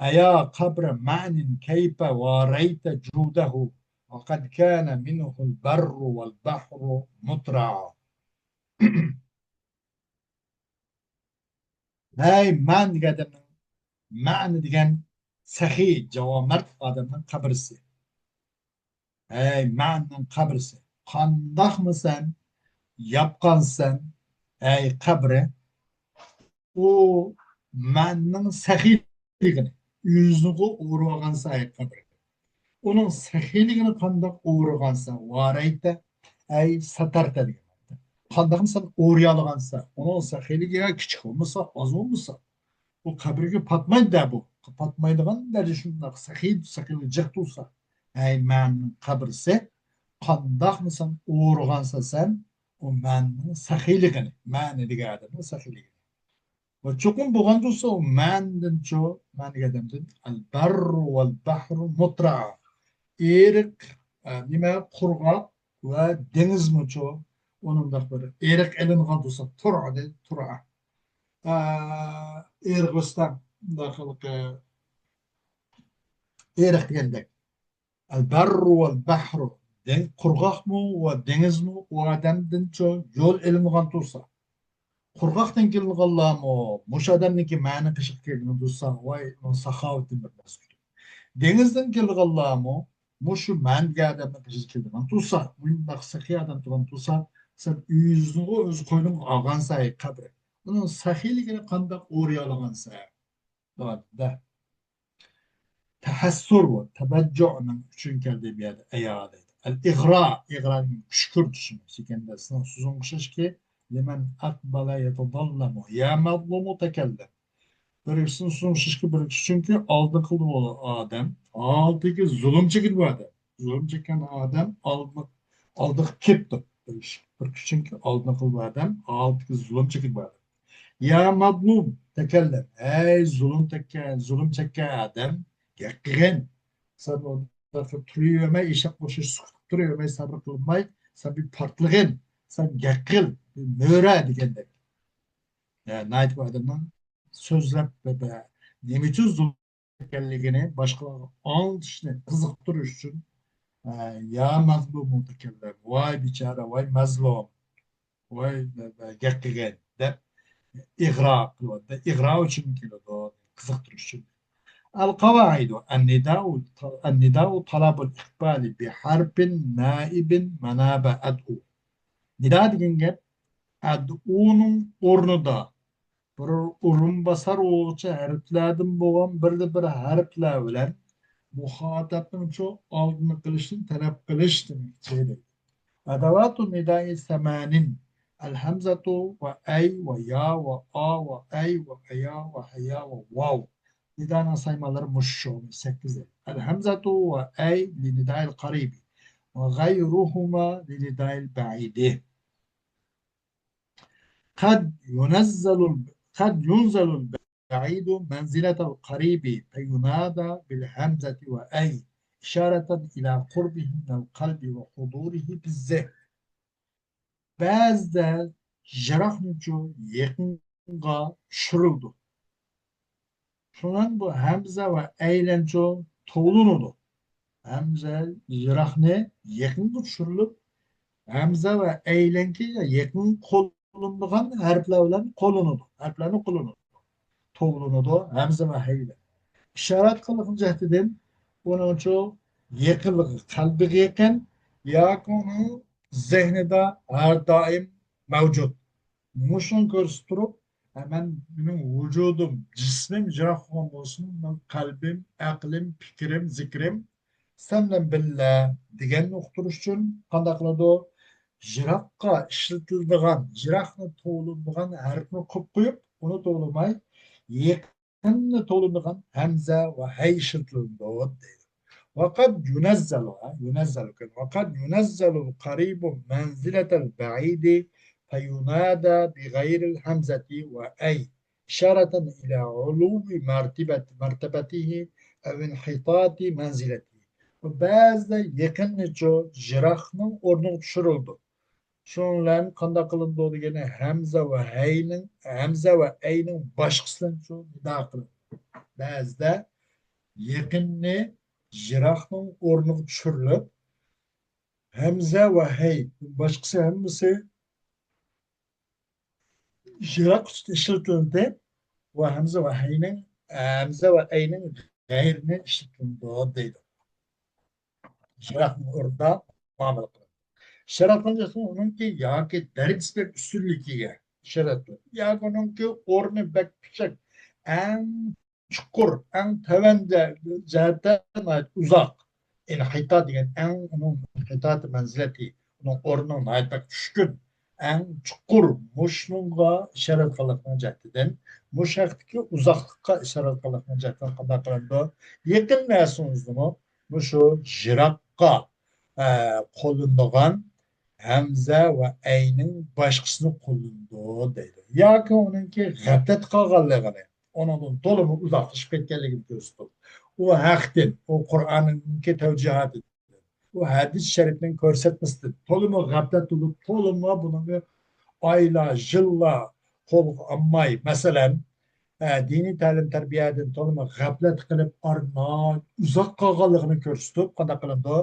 أيا قبر معن كيف واريت جوده وقد كان منه البر والبحر مترعا. ھەي، مەن دېگەن ئادەمنىڭ، مەن دېگەن سېخىي، جاۋانمەرد ئادەمنىڭ قەبرىسى. ھەي، مەننىڭ قەبرىسى، قانداقمۇ سەن ياپقانسەن، ھەي، قەبرە، ئۇ مەننىڭ سېخىيلىقىنى ئۆزىڭگە ئورىۋالغانسەن، ھەي، قەبرە. ئۇنىڭ سېخىيلىقىنى قانداق ئورىغانسەن، ۋارەيتە، ھەي، ساتارتە دېگەن. قانداقمۇ سەن ئورىيالىغانسەن، ئۇنىڭ سېخىيلىقى كىچىك بولمىسا، ئاز بولمىسا، بۇ قەبرىگە پاتمايدۇ-دە بۇ. پاتمايدىغان دەرىجە شۇنداق سېخىي، سېخىيلىقى جىق تۇرسا. ھەي، مەننىڭ قەبرىسى، قانداقمۇ سەن ئورىغانسەن سەن، ئۇ مەننىڭ سېخىيلىقىنى، مەن دېگەن ئادەمنىڭ سېخىيلىقىنى. ۋە چوقۇم بولغان تۇرسا، ئۇ مەندىنچۇ، مەن دېگەن ئادەمدىن، البر والبحر مترعا. ئېرىق، ئە، نېمە، قۇرغاق ۋە دېڭىزمۇچۇ، ئۇنىڭداق بىر ئېرىق ئېلىنغان تۇرسا، تۇرعا دەيدۇ، تۇرعا. ئە، ئېرىق ئۆستەڭ، مۇنداق خىلقى، ئېرىق دېگەندەك. البر والبحر، دەڭ-، قۇرغاقمۇ ۋە دېڭىزمۇ ئۇ ئادەمدىنچۇ يول ئېلىنغان تۇرسا. قۇرغاقتىن كېلىدىغانلارمۇ مۇشۇ ئادەمنىڭكى مەننىڭ قېشىغا كەلگىنى تۇرسا، ۋاي، ئۇنىڭ ساخاۋىتىنى بىر مەس كۈتۈڭ. دېڭىزدىن كېلىدىغانلارمۇ مۇشۇ مەن دېگەن ئادەمنىڭ قېشىغا كەلگىنى تۇرسا، مۇنداق سېخىي ئادەم تۇرغان تۇرسا، سەن ئۆزۈڭغۇ ئۆز قوينۇڭغا ئالغانسەن، ھەي قەبرە. ئۇنىڭ سېخىيلىكىنى قانداق ئورىيالىغانسەن؟ دەۋاتىدۇ-دە. تەھەسسۇر ۋە تەۋەججۇنىڭ ئۈچۈن كەلدى بۇ يەردە ئەيا دەيدۇ. ئەل ئىغرا، ئىغرا دېگەن كۈشكۈرتۈش. لېكىن سىزنىڭ سۆزۈڭ ئوخشاشكى، لمن أقبل يتظلم، يا مظلوم تكلم. بىر كىشىنىڭ سۆزىنىڭ ئوخشاشكى، بىر كىشى، چۈنكى ئالدىن قىلدى بۇ ئادەم، ھالبۇكى زۇلۇم چېكىدۇ بۇ ئادەم. زۇلۇم چەككەن ئادەم ئالدى، ئالدىغا كېلىپتۇ. بىر كىشى، بىر كىشى چۈنكى ئالدىن قىلدى بۇ ئادەم، ھالبۇكى زۇلۇم چېكىدۇ بۇ ئادەم. يا مەزلۇم، تەكەللەم. ھەي، زۇلۇم چەككەن، زۇلۇم چەككەن ئادەم، گەپ قىلغىن. سەن ئۇنداق تۇرۇۋەرمەي، ئېشەك ئوخشاش سۈكۈت قىلىپ تۇرۇۋەرمەي، سەۋر قىلماي، سەن بىر پارتلىغىن. سەن گەپ قىل، بىر مۆرە دېگەندەك. يا، ناھايىتى بۇ ئادەمنىڭ سۆزلەپ، بە-، بە-، نېمە ئۈچۈن زۇلۇم ئىكەنلىكىنى باشقىلارغا ئاڭلىتىشنى قىزىقتۇرۇش ئۈچۈن، ئە، يا مەزلۇم مۇتەكەللىم، ۋاي بىچارە، ۋاي مەزلۇم، ۋاي بە-، بە-، گەپ قىلغىن دەپ ئىغرا قىلىۋاتىدۇ. ئىغرا ئۈچۈن كېلىدۇ، قىزىقتۇرۇش ئۈچۈن. القواعد، النداء، النداء طلب الإقبال بحرف نائب مناب أدعو. نىدا دېگەن گەپ ئەدئۇنىڭ ئورنىدا بىر ئورۇنباسار بولغۇچە ھەرپلەردىن بولغان بىردە بىر ھەرپلەر بىلەن مۇخاتەپنىڭچۇ ئالدىنى قىلىشنى تەلەپ قىلىش دېمەكچى. أدوات النداء ثمان، الهمزة وأي ويا وآ وأي وأيا وهيا وواو. نىدانىڭ سايمانلىرى مۇشۇ سەككىز. الهمزة وأي لنداء القريب، وغيرهما لنداء البعيد. قد ينزل ال-، قد ينزل البعيد منزلة القريب فينادى بالهمزة وأي إشارة إلى قربه من القلب وحضوره بالذهن. بەزىدە يىراقنىچۇ يېقىنغا چۈشۈرۈلىدۇ. شۇنىڭ بۇ ھەمزە ۋە ئەيلەنچۇ توۋلىنىدۇ. ھەمزە يىراقنى يېقىنغا چۈشۈرۈلۈپ، ھەمزە ۋە ئەيلەنكى يېقىن قوللىنىدىغان ھەرپلەر بىلەن قوللىنىدۇ. ھەرپلەرنى قوللىنىدۇ. توۋلىنىدۇ، ھەمزە ۋە ھەيلەن. ئىشارەت قىلغان جەھىتىدىن ئۇنىڭچۇ يېقىنلىقى، قەلبىگە يېقىن ياكى ئۇنىڭ زېھنىدا ھەر دائىم مەۋجۇت. مۇشۇنى كۆرسىتىپ تۇرۇپ، ھە، مەن، مېنىڭ ۋۇجۇدۇم، جىسمىم يىراق بولغان بولسىمۇ، مەن قەلبىم، ئەقلىم، پىكرىم، زىكرىم سەن بىلەن بىللە دېگەننى ئۇقتۇرۇش ئۈچۈن قانداق قىلىدۇ؟ يىراققا ئىشلىتىلىدىغان، يىراقنى توۋلىمىدىغان ھەرپنى قويۇپ قويۇپ، ئۇنى توۋلىماي، يېقىننى توۋلىمىدىغان ھەمزە ۋە ھەي ئىشلىتىلىدۇ دەيدۇ. وقد ينزل، ينزل، وقد ينزل القريب منزلة البعيد فينادى بغير الهمزة وأي إشارة إلى علو مرتبة، مرتبته أو انحطاط منزلته. بەزىدە يېقىننىچۇ يىراقنىڭ ئورنىغا چۈشۈرۈلىدۇ. شۇنىڭ بىلەن قانداق قىلىنىدۇ دېگەننى ھەمزە ۋە ھەينىڭ، ھەمزە ۋە ئەينىڭ باشقىسىنىچۇ نىدا قىلىنىدۇ. بەزىدە يېقىننى يىراقنىڭ ئورنىغا چۈشۈرۈلۈپ، ھەمزە ۋە ھەي باشقىسى ھەممىسى يىراق ئۈچۈن ئىشلىتىلدى ۋە ھەمزە ۋە ھەينىڭ، ھەمزە ۋە ئەينىڭ غەيرىنى ئىشلىتىلىدۇ دەيدۇ. يىراقنىڭ ئورنىدا مۇئامىلە قىلىدۇ. شەرت قىلىنغان ئۇنىڭكى ياكى دەرىجىسى بەك ئۈستۈنلۈكىگە شەرت قىلىدۇ. ياكى ئۇنىڭكى ئورنى بەك پىششىق، ئەڭ چوڭقۇر، ئەڭ تۆۋەن جەھەتتە ناھايىتى ئۇزاق. ئىنھىتا دېگەن ئەڭ ئۇنىڭ ئىنھىتاتى مەنزىلەتى، ئۇنىڭ ئورنىنىڭ ناھايىتى بەك چۈشكۈن، ئەڭ چوڭقۇر، مۇشۇنىڭغا ئىشارەت قىلىنغان جەھەتتىن، مۇشۇ ھەقتىكى ئۇزاقلىققا ئىشارەت قىلىنغان جەھەتتىن قانداق قىلىنىدۇ؟ يېقىن نەرسىڭىزنىمۇ مۇشۇ يىراققا، ئە، قوللىنىدىغان ھەمزە ۋە ئەينىڭ باشقىسىنى قوللىنىدۇ دەيدۇ. ياكى ئۇنىڭكى غەپلەتتە قالغانلىقىنى، ئۇنىڭدىن تولىمۇ ئۇزاقلىشىپ كەتكەنلىكىنى كۆرسىتىپ، ئۇ ھەقتىن، ئۇ قۇرئاننىڭكى تەۋجىھاتىدىن، ئۇ ھەدىس شەرىپنىڭ كۆرسەتمىسىدىن تولىمۇ غەپلەت بولۇپ، تولىمۇ بۇنىڭغا ئايلار، يىللار قولغا ئالماي، مەسىلەن، ئە، دىنىي تەلىم تەربىيەدىن تولىمۇ غەپلەت قىلىپ، ئاران ئۇزاق قالغانلىقىنى كۆرسىتىپ، قانداق قىلىدۇ؟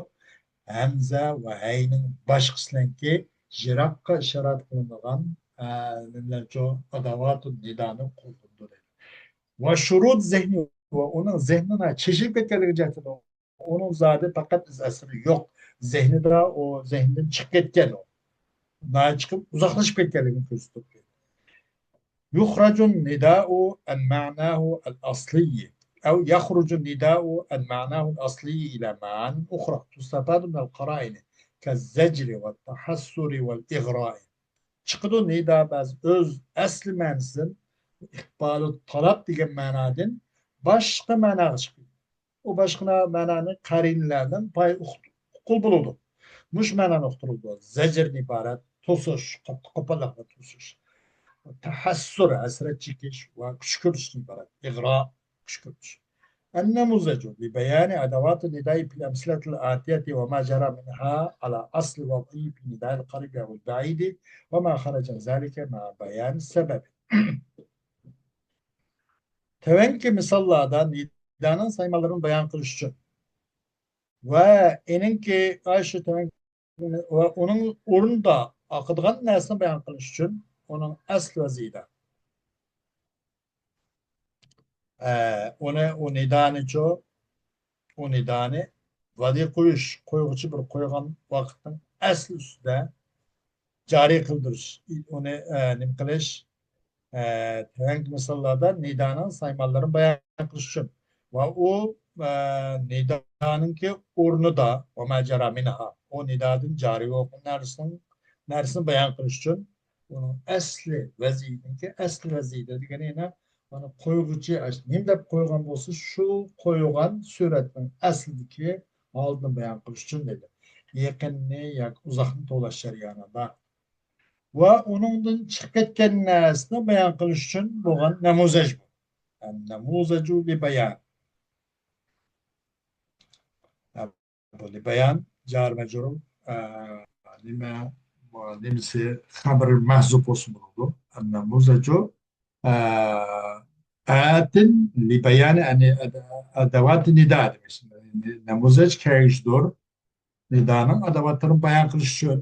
ھەمزە ۋە ھەينىڭ باشقىسىنىڭكى يىراققا ئىشارەت قىلىنىدىغان، ئە، نېمىلەرچۇ، ئاداۋاتۇ نىدانى قوللىنىدۇ دەيدۇ. ۋە شۇرۇت زېھنى، ۋە ئۇنىڭ زېھنىنىڭ چېچىلىپ كەتكەنلىكى جەھەتتىن ئۇنىڭ زادى پەقەت ئىز ئەسىرى يوق. زېھنىدا ئۇ زېھنىدىن چىقىپ كەتكەن ئۇ. ناھايىتى چىقىپ ئۇزاقلىشىپ كەتكەنلىكىنى كۆرسىتىپ. يخرج النداء عن معناه الأصلي، أو يخرج النداء عن معناه الأصلي إلى معان أخرى تستفاد من القرائن كالزجر والتحسر والإغراء. چىقىدۇ نىدا بەزى ئۆز ئەسلى مەنىسىدىن، ئىقبالۇ تالاپ دېگەن مەنادىن باشقا مەناغا چىقىدۇ. ئۇ باشقا مەنانى قەرىنىلەردىن پاي ئۇق-، ئۇققىلى بولىدۇ. مۇشۇ مەنانى ئۇقتۇرىدۇ. زەجىردىن ئىبارەت توسۇش، قاتتىق قوپاللىقنى توسۇش. تەھەسسۇر، ھەسرەت چېكىش ۋە كۈشكۈرتۈشتىن ئىبارەت. ئىغرا، كۈشكۈرتۈش. النموذج لبيان أدوات النداء في الأمثلة الآتية وما جرى منها على أصل وضعه في نداء القريب أو البعيد وما خرج عن ذلك مع بيان السبب. تۆۋەنكى مىساللاردا نىدانىڭ سايمانلىرىنى بايان قىلىش ئۈچۈن ۋە ئېنىڭكى، ئاشۇ تۆۋەنكى، ۋە ئۇنىڭ ئورنىدا ئاقىدىغان نەرسىنى بايان قىلىش ئۈچۈن ئۇنىڭ ئەسلى ۋەزىيىدە، ئە، ئۇنى، ئۇ نىدانىچۇ، ئۇ نىدانى ۋەدى قويۇش، قويغۇچى بىر قويغان ۋاقىتنىڭ ئەسلى ئۈستىدە جارى قىلدۇرۇش، ئۇنى، ئە، نېمە قىلىش، ئە، تۆۋەنكى مىساللاردا نىدانىڭ سايمانلىرىنى بايان قىلىش ئۈچۈن ۋە ئۇ، ئە، نىدانىڭكى ئورنىدا، ۋە ما جەرا مىنھا، ئۇ نىدادىن جارى بولغان نەرسىنىڭ، نەرسىنى بايان قىلىش ئۈچۈن ئۇنىڭ ئەسلى ۋەزىيىتىنىڭكى، ئەسلى ۋەزىيىتى دېگەنى يەنە مانا قويغۇچى ئاش-، نېمە دەپ قويغان بولسا، شۇ قويغان سۈرەتنىڭ ئەسلىدىكى ھالىتىنى بايان قىلىش ئۈچۈن دېدى. يېقىننى ياكى ئۇزاقنى توۋلاش جەريانىدا ۋە ئۇنىڭدىن چىقىپ كەتكەن نەرسىنى بايان قىلىش ئۈچۈن بولغان نەمۇزەج بۇ. نەمۇزەجۇ لىبايان. بۇ لىبايان جار مەجرۇر، ئە، نېمە، نېمىسى، خەبىرى مەھزۇپ بولسا بولىدۇ. نەمۇزەجۇ، ئە، ئاتىن لىبايان، يەنى ئەدەۋاتى نىدا دېمەكچى. نەمۇزەج كەلگۈچىدۇر. نىدانىڭ ئاداۋاتلىرىنى بايان قىلىش ئۈچۈن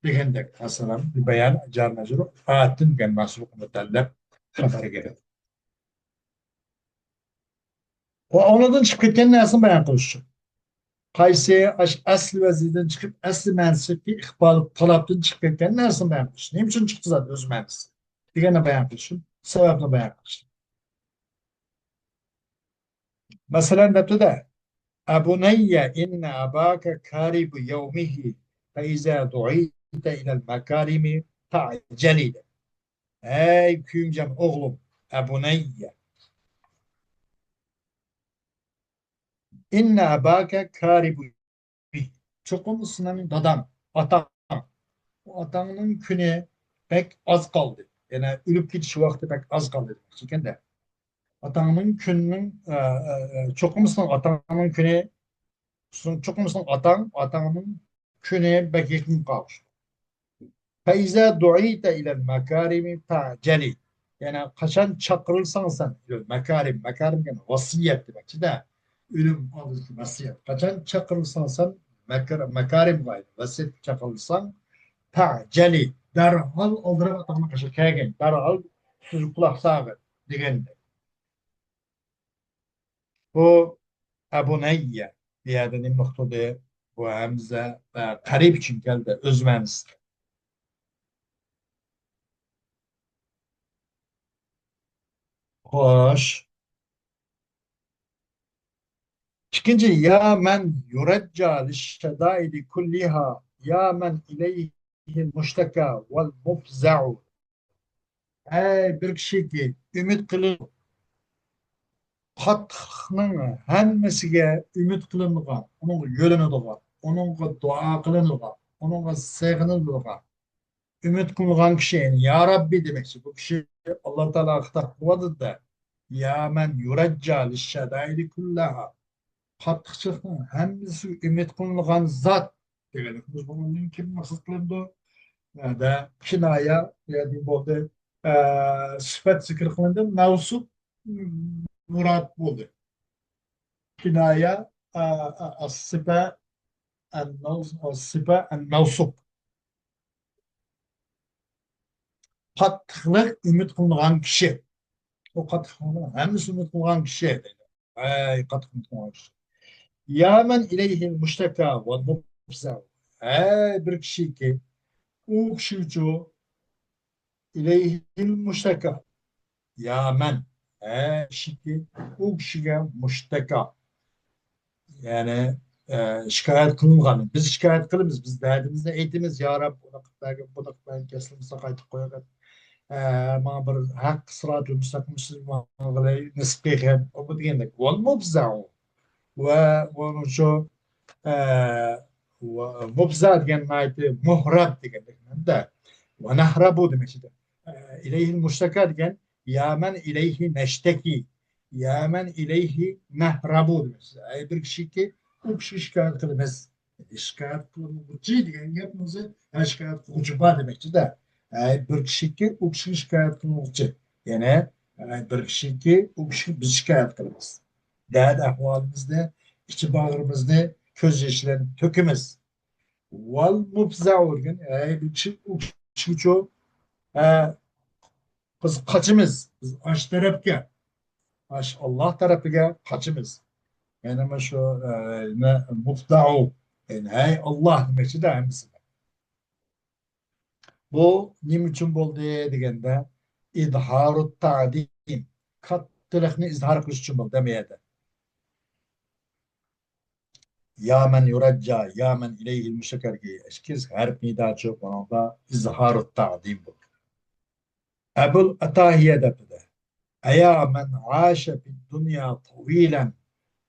دېگەندەك، مەسىلەن، بەيان جار مەجرۇر، ئاتىن دېگەن مەھسۇلغا مۇتەللىق خەبەرگە. ۋە ئۇنىڭدىن چىقىپ كەتكەن نەرسىنى بايان قىلىش ئۈچۈن. قايسى ئاش-، ئەسلى ۋەزىيىتىدىن چىقىپ، ئەسلى مەنىسىدىكى ئىقبال تالاپتىن چىقىپ كەتكەن نەرسىنى بايان قىلىش. نېمە ئۈچۈن چىقتى زادى ئۆز مەنىسى؟ دېگەننى بايان قىلىش ئۈچۈن. سەۋەبنى بايان قىلىش. مەسىلەن، دەپتۇ-دە، «ئەبۇنەييە ئىننە ئەباكە كارىبۇ يەۋمىھى فەئىزا دۇئىتە ئىلەل مەكارىمى فەئجەلى» دەپ. «ھەي، كۆيۈمجان ئوغلۇم، ئەبۇنەييە، ئىننە ئەباكە كارىبۇ، چوقۇم سېنىڭ داداڭ، ئاتاڭ، ئۇ ئاتاڭنىڭ كۈنى بەك ئاز قالدى. يەنى ئۆلۈپ كېتىش ۋاقتى بەك ئاز قالدى» دېمەكچى ئىكەن-دە. ئاتاڭنىڭ كۈنىنىڭ، ئە، ئە، ئە، چوقۇم سېنىڭ ئاتاڭنىڭ كۈنى، سېنىڭ، چوقۇم سېنىڭ ئاتاڭ، ئاتاڭنىڭ كۈنى بەك يېقىن قالدى. فەئىزا دۇئىتە ئىلەل مەكارىمى فەئجەلى. يەنى قاچان چاقىرىلساڭ سەن، ئىلەل مەكارىم، مەكارىم دېگەن ۋەسىيەت دېمەكچىدە. ئۆلۈم ئالدىدىكى ۋەسىيەت. قاچان چاقىرىلساڭ سەن، مەكار-، مەكارىمغا، ۋەسىيەتكە چاقىرىلساڭ، فەئجەلى، دەرھال ئالدىراپ ئاتاڭنىڭ قېشىغا كەلگىن، دەرھال سۈزۈك قۇلاق سالغىن دېگەندەك. بۇ ئەبۇنەييە بۇ يەردە نېمە نۇقتىدى؟ بۇ ھەمزە، ئە، قەرىب ئۈچۈن كەلدى، ئۆز مەنىسىدە. خوش. ئىككىنچى، يا مەن يۇرەججا لىششەدائىدى كۇللىھا، يا مەن ئىلەيھىل مۇشتەكا ۋەل مۇفزەئۇ. ئەي بىر كىشىكى ئۈمىد قىلىپ، قاتتىقلىقنىڭ ھەممىسىگە ئۈمىد قىلىنىدىغان، ئۇنىڭغا يۆلىنىدىغان، ئۇنىڭغا دۇئا قىلىنىدىغان، ئۇنىڭغا سېغىنىدىغان، ئۈمىد قىلىنىدىغان كىشى، يەنى يا رەببى دېمەكچى. بۇ كىشى ئاللا تائالاغا خىتاب قىلىۋاتىدۇ-دە. يا مەن يۇرەججا لىششەدائىدى كۇللەھا. قاتتىقچىلىقنىڭ ھەممىسىگە ئۈمىد قىلىنىدىغان زات دېگەنلىك. بۇنىڭدىن كىم مەقسەت قىلىنىدۇ؟ ھەدە، كىنايە، يەنى بولدى. ئە، سۈپەت زىكىر قىلىندى، مەۋسۇپ مۇراد بولدى. كىنايە، ئە، ئە، ئە، سىپە، ئەن مەۋس-، ئە، سىپە، ئەن مەۋسۇپ. قاتتىقلىق ئۈمىد قىلىنغان كىشى. ئۇ قاتتىقلىقنىڭ ھەممىسى ئۈمىد قىلغان كىشى دەيدۇ. ئەي، قاتتىق ئۈمىد قىلغان كىشى. يا مەن ئىلەيھىل مۇشتەكا ۋەل مۇفزەئۇ. ئەي، بىر كىشىكى، ئۇ كىشىچۇ، ئىلەيھىل مۇشتەكا. يا مەن. ئەي، كىشىكى، ئۇ كىشىگە مۇشتەكا. يەنى، ئە، شىكايەت قىلىنغان. بىز شىكايەت قىلىمىز، بىز دەردىمىزنى ئېيتىمىز، يا رەب، ئۇنى قىلىپ بەرگىن، بۇنى قىلىپ بەرگىن، كەسلىمىزنى قايتىپ قويغىن. ئە، ماڭا بىر ھەق سىراتىل مۇستەقىم ئۈستىدە ماڭغىلى نېسىپ قىلغىن. ئۇ بۇ دېگەندەك. ۋەل مۇفزەئۇ. ۋە، ۋە شۇ، ئە، ۋە مۇفزا دېگەن ناھايىتى مۇھرەب دېگەندەك. ۋە نەھرەبۇ دېمەكچىدە. ئە، ئىلەيھىل مۇشتەكا دېگەن يا مەن ئىلەيھى نەشتەكى، يا مەن ئىلەيھى نەھرەبۇ دېمەكچىدە. ئەي بىر كىشىكى، ئۇ كىشىگە شىكايەت قىلىمىز. شىكايەت قىلىنغۇچى دېگەن گەپ نېمىسى؟ ھە، شىكايەت قىلغۇچى بار دېمەكچىدە. ھە، بىر كىشىكى، ئۇ كىشىگە شىكايەت قىلىنغۇچى. يەنى، ھە، بىر كىشىكى، ئۇ كىشىگە بىز شىكايەت قىلىمىز. دەرد ئەھۋالىمىزنى، ئىچى باغرىمىزنى كۆز يېشى بىلەن تۆكىمىز. ۋەل مۇپزەئۇ دېگەن، ھەي، بىر كىشى، ئۇ كىشىچۇ، ھە، بىز قاچىمىز، بىز ئاش تەرەپكە، ئاش، ئاللا تەرەپىگە قاچىمىز. يەنى مانا شۇ، ئە، نە، مۇپزەئۇ، يەنى، ھەي، ئاللا دېمەكچىدە ھەممىسىگە. بۇ نېمە ئۈچۈن بولدى دېگەندە، ئىزھارۇت تەئزىم، كاتتىلىقنى ئىزھار قىلىش ئۈچۈن بولدى ھەممە يەردە. يا مەن يۇرەججا، يا مەن ئىلەيھىل مۇشتەكا دېگەن ئىككى ھەرپ نىداچۇ، بۇنىڭدا ئىزھارۇت تەئزىم بولدى. ئەبۇل ئەتاھىيە دەپتىدە، ئەيا مەن عاشە فىد دۇنيا تەۋىلەن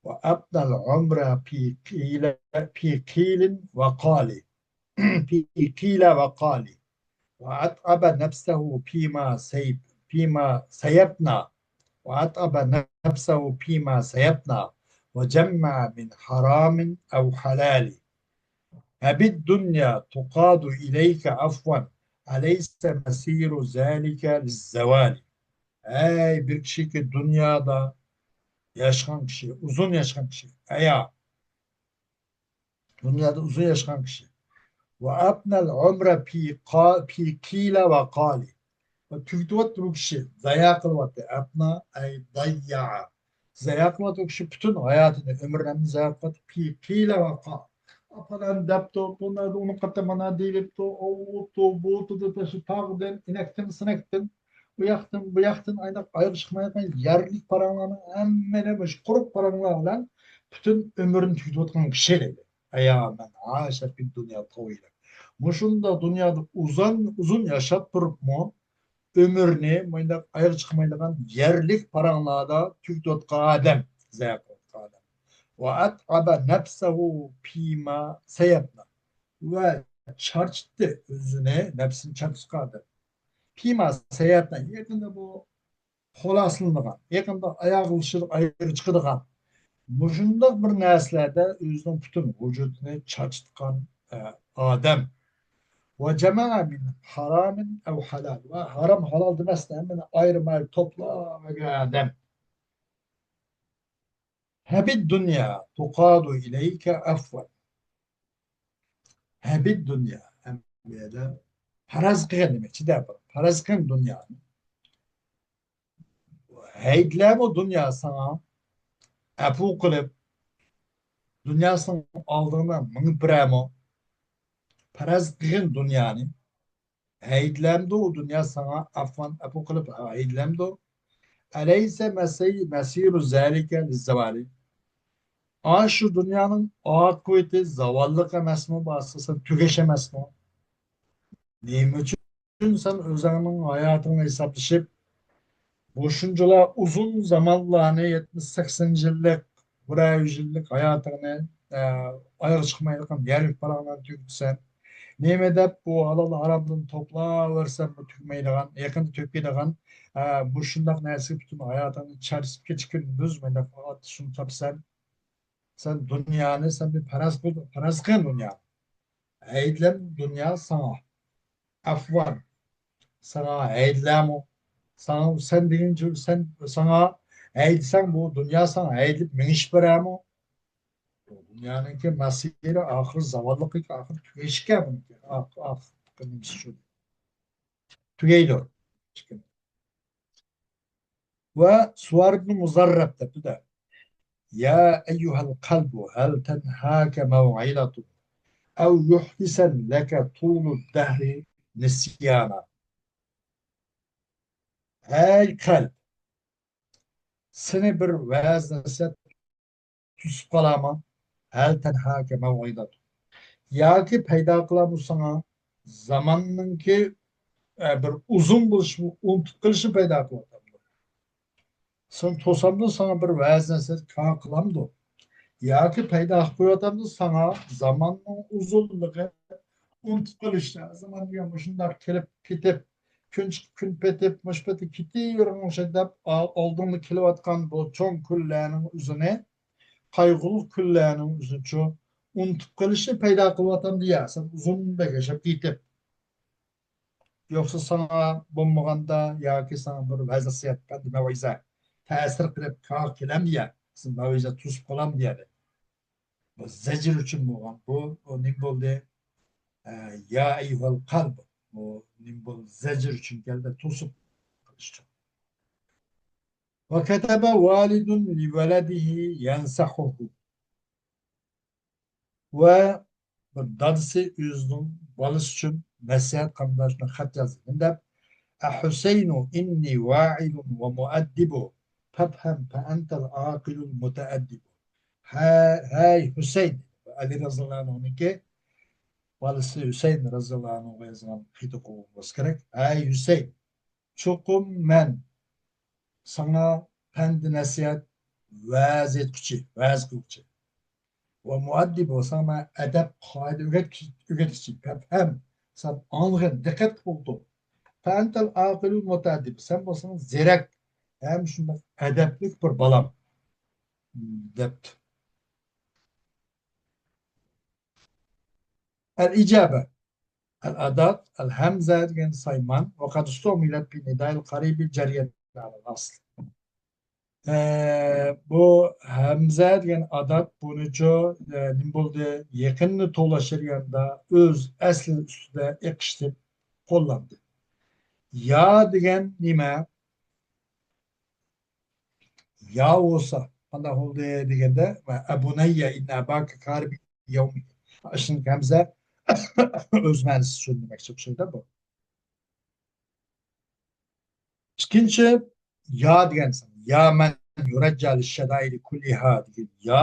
ۋە ئەپنەل ئۆمرە فى قىلە، فى قىلىن ۋە قالى. فى قيل وقال، وأتعب نفسه فيما سيب-، فيما سيفنى، وأتعب نفسه فيما سيفنى، وجمع من حرام أو حلال. أبي الدنيا تقاد إليك عفوا، أليس مسير ذلك للزوال. ئەي بىر كىشىكى دۇنيادا ياشىغان كىشى، ئۇزۇن ياشىغان كىشى، ئەيا دۇنيادا ئۇزۇن ياشىغان كىشى. ۋە ئەپنەل ئۆمرە پى قا-، پى قىلە ۋە قالى. ۋە تۈگىتىۋەتتى بۇ كىشى، زايا قىلىۋەتتى. ئەپنا ئەي داييا. زايا قىلىۋەتتى بۇ كىشى پۈتۈن ھاياتىنى، ئۆمرىنى زايا قىلىۋەتتى. پى قىلە ۋە قال. پالان دەپتۇ، بۇنى ئۇنى قاتتى مانا دېيىلىپتۇ، ئوۋۇتتۇ، بۇتۇدۇ، تاشۇ تاغدىن، ئىنەكتىن، سىنەكتىن. ئۇ ياقتىن، بۇ ياقتىن ئايناق ئايىغى چىقمايدىغان يەرلىك پاراڭلارنىڭ ھەممىنى مۇشۇ قۇرۇق پاراڭلار بىلەن پۈتۈن ئۆمرىنى تۈگىتىۋاتقان كىشى دەيدۇ. يا من عاش في الدنيا طويلا. مۇشۇنداق دۇنيادا ئۇزان، ئۇزۇن ياشاپ تۇرۇپمۇ، ئۆمرىنى مۇنداق ئايىغى چىقمايدىغان يەرلىك پاراڭلاردا تۈگىتىۋاتقان ئادەم، زايە قىلىۋاتقان ئادەم. وأتعب نفسه فيما سيفنى. ۋە چارچىتتى ئۆزىنى، نەپسىنى چارچىتقان ئادەم. فيما سيفنى، يېقىندا بۇ قول ئاسلىنىدىغان، يېقىندا ئاياغ ئايىغى چىقىدىغان، مۇشۇنداق بىر نەرسىلەردە ئۆزىنىڭ پۈتۈن ۋۇجۇدىنى چارچىتقان، ئە، ئادەم. وجمع من حرام أو حلال. ۋە ھارام، ھالال دېمەستىن، ھەممىنى ئايرىم-ئايرىم توپلاپ ئالغان ئادەم. هب الدنيا تقاد إليك عفوا. هب الدنيا، ھەم بۇ يەردە پەرەز قىلغىن دېمەكچىدە، پەرەز قىلغىن دۇنيانى. ھەيدىلەمۇ دۇنيا ساڭا ئەپۇ قىلىپ، دۇنيا ساڭا ئالدىڭدا مېڭىپ بېرەمۇ؟ پەرەز قىلغىن دۇنيانى. ھەيدىلەمدۇ ئۇ دۇنيا ساڭا ئەفۋان، ئەپۇ قىلىپ ھەيدىلەمدۇ؟ أليس مسي-، مسير ذلك للزوال؟ ئاشۇ دۇنيانىڭ ئاقىۋىتى زاۋاللىق ئەمەسمۇ؟ بارسا سەن تۈگەش ئەمەسمۇ؟ نېمە ئۈچۈن سەن ئۆزۈڭنىڭ ھاياتىڭنى ھېسابلىشىپ، مۇشۇنچىلا ئۇزۇن زامانلارنى، يەتمىش، سەكسەن يىللىق، بىرەر يۈز يىللىق ھاياتىڭنى، ئە، ئايىغى چىقمايدىغان يەرلىك پاراڭلارنى تۈگىتىسەن؟ نېمە دەپ بۇ ھالال ھارامدىن توپلاۋەرسەممۇ تۈگىمەيدىغان، يېقىندا تۈگەيدىغان، ئە، مۇشۇنداق نەرسىگە پۈتۈن ھاياتىڭنى چارچىتىپ، كېچە كۈندۈز مۇنداق تاپىسەن؟ سەن دۇنيانى، سەن بىر پەرەز قىل، پەرەز قىل دۇنيانى. ھەيدىلەم دۇنيا ساڭا. ئەفۋان. ساڭا ھەيدىلەمۇ؟ ساڭا، سەن دېگىنچە، سەن، ساڭا ھەيدىسەڭ، بۇ دۇنيا ساڭا ھەيدىلىپ مېڭىشىپ بېرەمۇ؟ بۇ دۇنيانىڭكى مەسىرى ئاخىر زاۋاللىقى، ئاخىر تۈگەشكەن بۇنىڭكى. ئاخ-، ئاخىرقى نېمىسى شۇ. تۈگەيدۇ. ۋە سۇۋار ئىبنى مۇزەررەب دەپتۇ-دە. يا أيها القلب هل تنهاك موعظة أو يحدث لك طول الدهر نسيانا. ھەي قەلب، سېنى بىر ۋەز نەسىھەت توسۇپ قالامۇ؟ هل تنهاك موعظة. ياكى پەيدا قىلامدۇ ساڭا زاماننىڭكى، ئە، بىر ئۇزۇن بولۇشى، ئۇنتۇپ قېلىشى پەيدا قىلىۋاتامدۇ؟ سېنى توسامدۇ، ساڭا بىر ۋەز نەسىھەت كار قىلامدۇ؟ ياكى پەيدا قىلىپ قويۇۋاتامدۇ ساڭا زاماننىڭ ئۇزۇنلۇقى، ئۇنتۇپ قېلىش؟ زامان دېگەن مۇشۇنداق كېلىپ كېتىپ، كۈن چىقىپ، كۈن پېتىپ، مۇشۇ پېتى كېتىۋېرىدىغان ئوخشايدۇ دەپ، ئا-، ئالدىڭدا كېلىۋاتقان بۇ چوڭ كۈنلەرنىڭ ئۆزىنى، قايغۇلۇق كۈنلەرنىڭ ئۆزىنىچۇ ئۇنتۇپ قېلىشنى پەيدا قىلىۋاتامدۇ يا؟ سەن ئۇزۇن بەك ياشاپ كېتىپ، يوقسا ساڭا بولمىغاندا ياكى ساڭا بىر ۋەز نەسىھەت، پەند مەۋئىزە تەسىر قىلىپ كار كېلەمدۇ يا؟ سەن مەۋئىزە توسۇپ قالامدۇ يا دەپ. بۇ زەجىر ئۈچۈن بولغان. بۇ، بۇ نېمە بولدى؟ ئە، يا ئەييۇھەل قەلب. بۇ نېمە بولدى؟ زەجىر ئۈچۈن كەلدى، توسۇپ قېلىش ئۈچۈن. وكتب والد لولده ينصحه. ۋە بىر دادىسى ئۆزىنىڭ بالىسى ئۈچۈن نەسىھەت قامداشنى خەت يازدى. مۇنداق، أحسين إني واعظ ومؤدب فافهم فأنت العاقل المتأدب. ھە-، ھەي ھۈسەيىن، ئەلى رەزىياللاھۇ ئەنھۇنىڭكى بالىسى ھۈسەيىن رەزىياللاھۇ ئەنھۇغا يازغان خېتى بولسا كېرەك. ھەي ھۈسەيىن، چوقۇم مەن ساڭا پەند نەسىھەت، ۋەز ئېيتقۇچى، ۋەز قىلغۇچى. ۋە مۇئەددىب، ساڭا مەن ئەدەپ، قائىدە ئۆگەتكۈچى، ئۆگەتكۈچى. فەفھەم، سەن ئاڭلىغىن، دىققەت قىلىپ ئولتۇر. فەئەنتەل ئاقىلۇل مۇتەئەددىب، سەن بولساڭ زېرەك ھەم شۇنداق ئەدەپلىك بىر بالام، دەپتۇ. ئەل ئىجابە. ئەل ئادات، ئەل ھەمزە دېگەن سايمان، ۋە قەد ئۇستۇئمىلەت فى نىدائىل قەرىبى جەرىيەتەن ئەلەل ئەسل. ئە، بۇ ھەمزە دېگەن ئادات بۇنىچۇ، ئە، نېمە بولدى؟ يېقىننى توۋلاش جەريانىدا ئۆز ئەسلى ئۈستىدە ئېقىشتىپ قوللاندى. يا دېگەن نېمە؟ يا بولسا قانداق بولدى دېگەندە، ئەبۇنەييە ئىننە ئەباكە كارىبى يەۋمى. ئىشنىڭ ھەمزە ئۆز مەنىسى شۇ دېمەكچى ئوخشايدۇ بۇ. ئىككىنچى، يا دېگەن سان. يا مەن يۇرەججە لىششەدائىدى كۇللىھا دېگەن يا.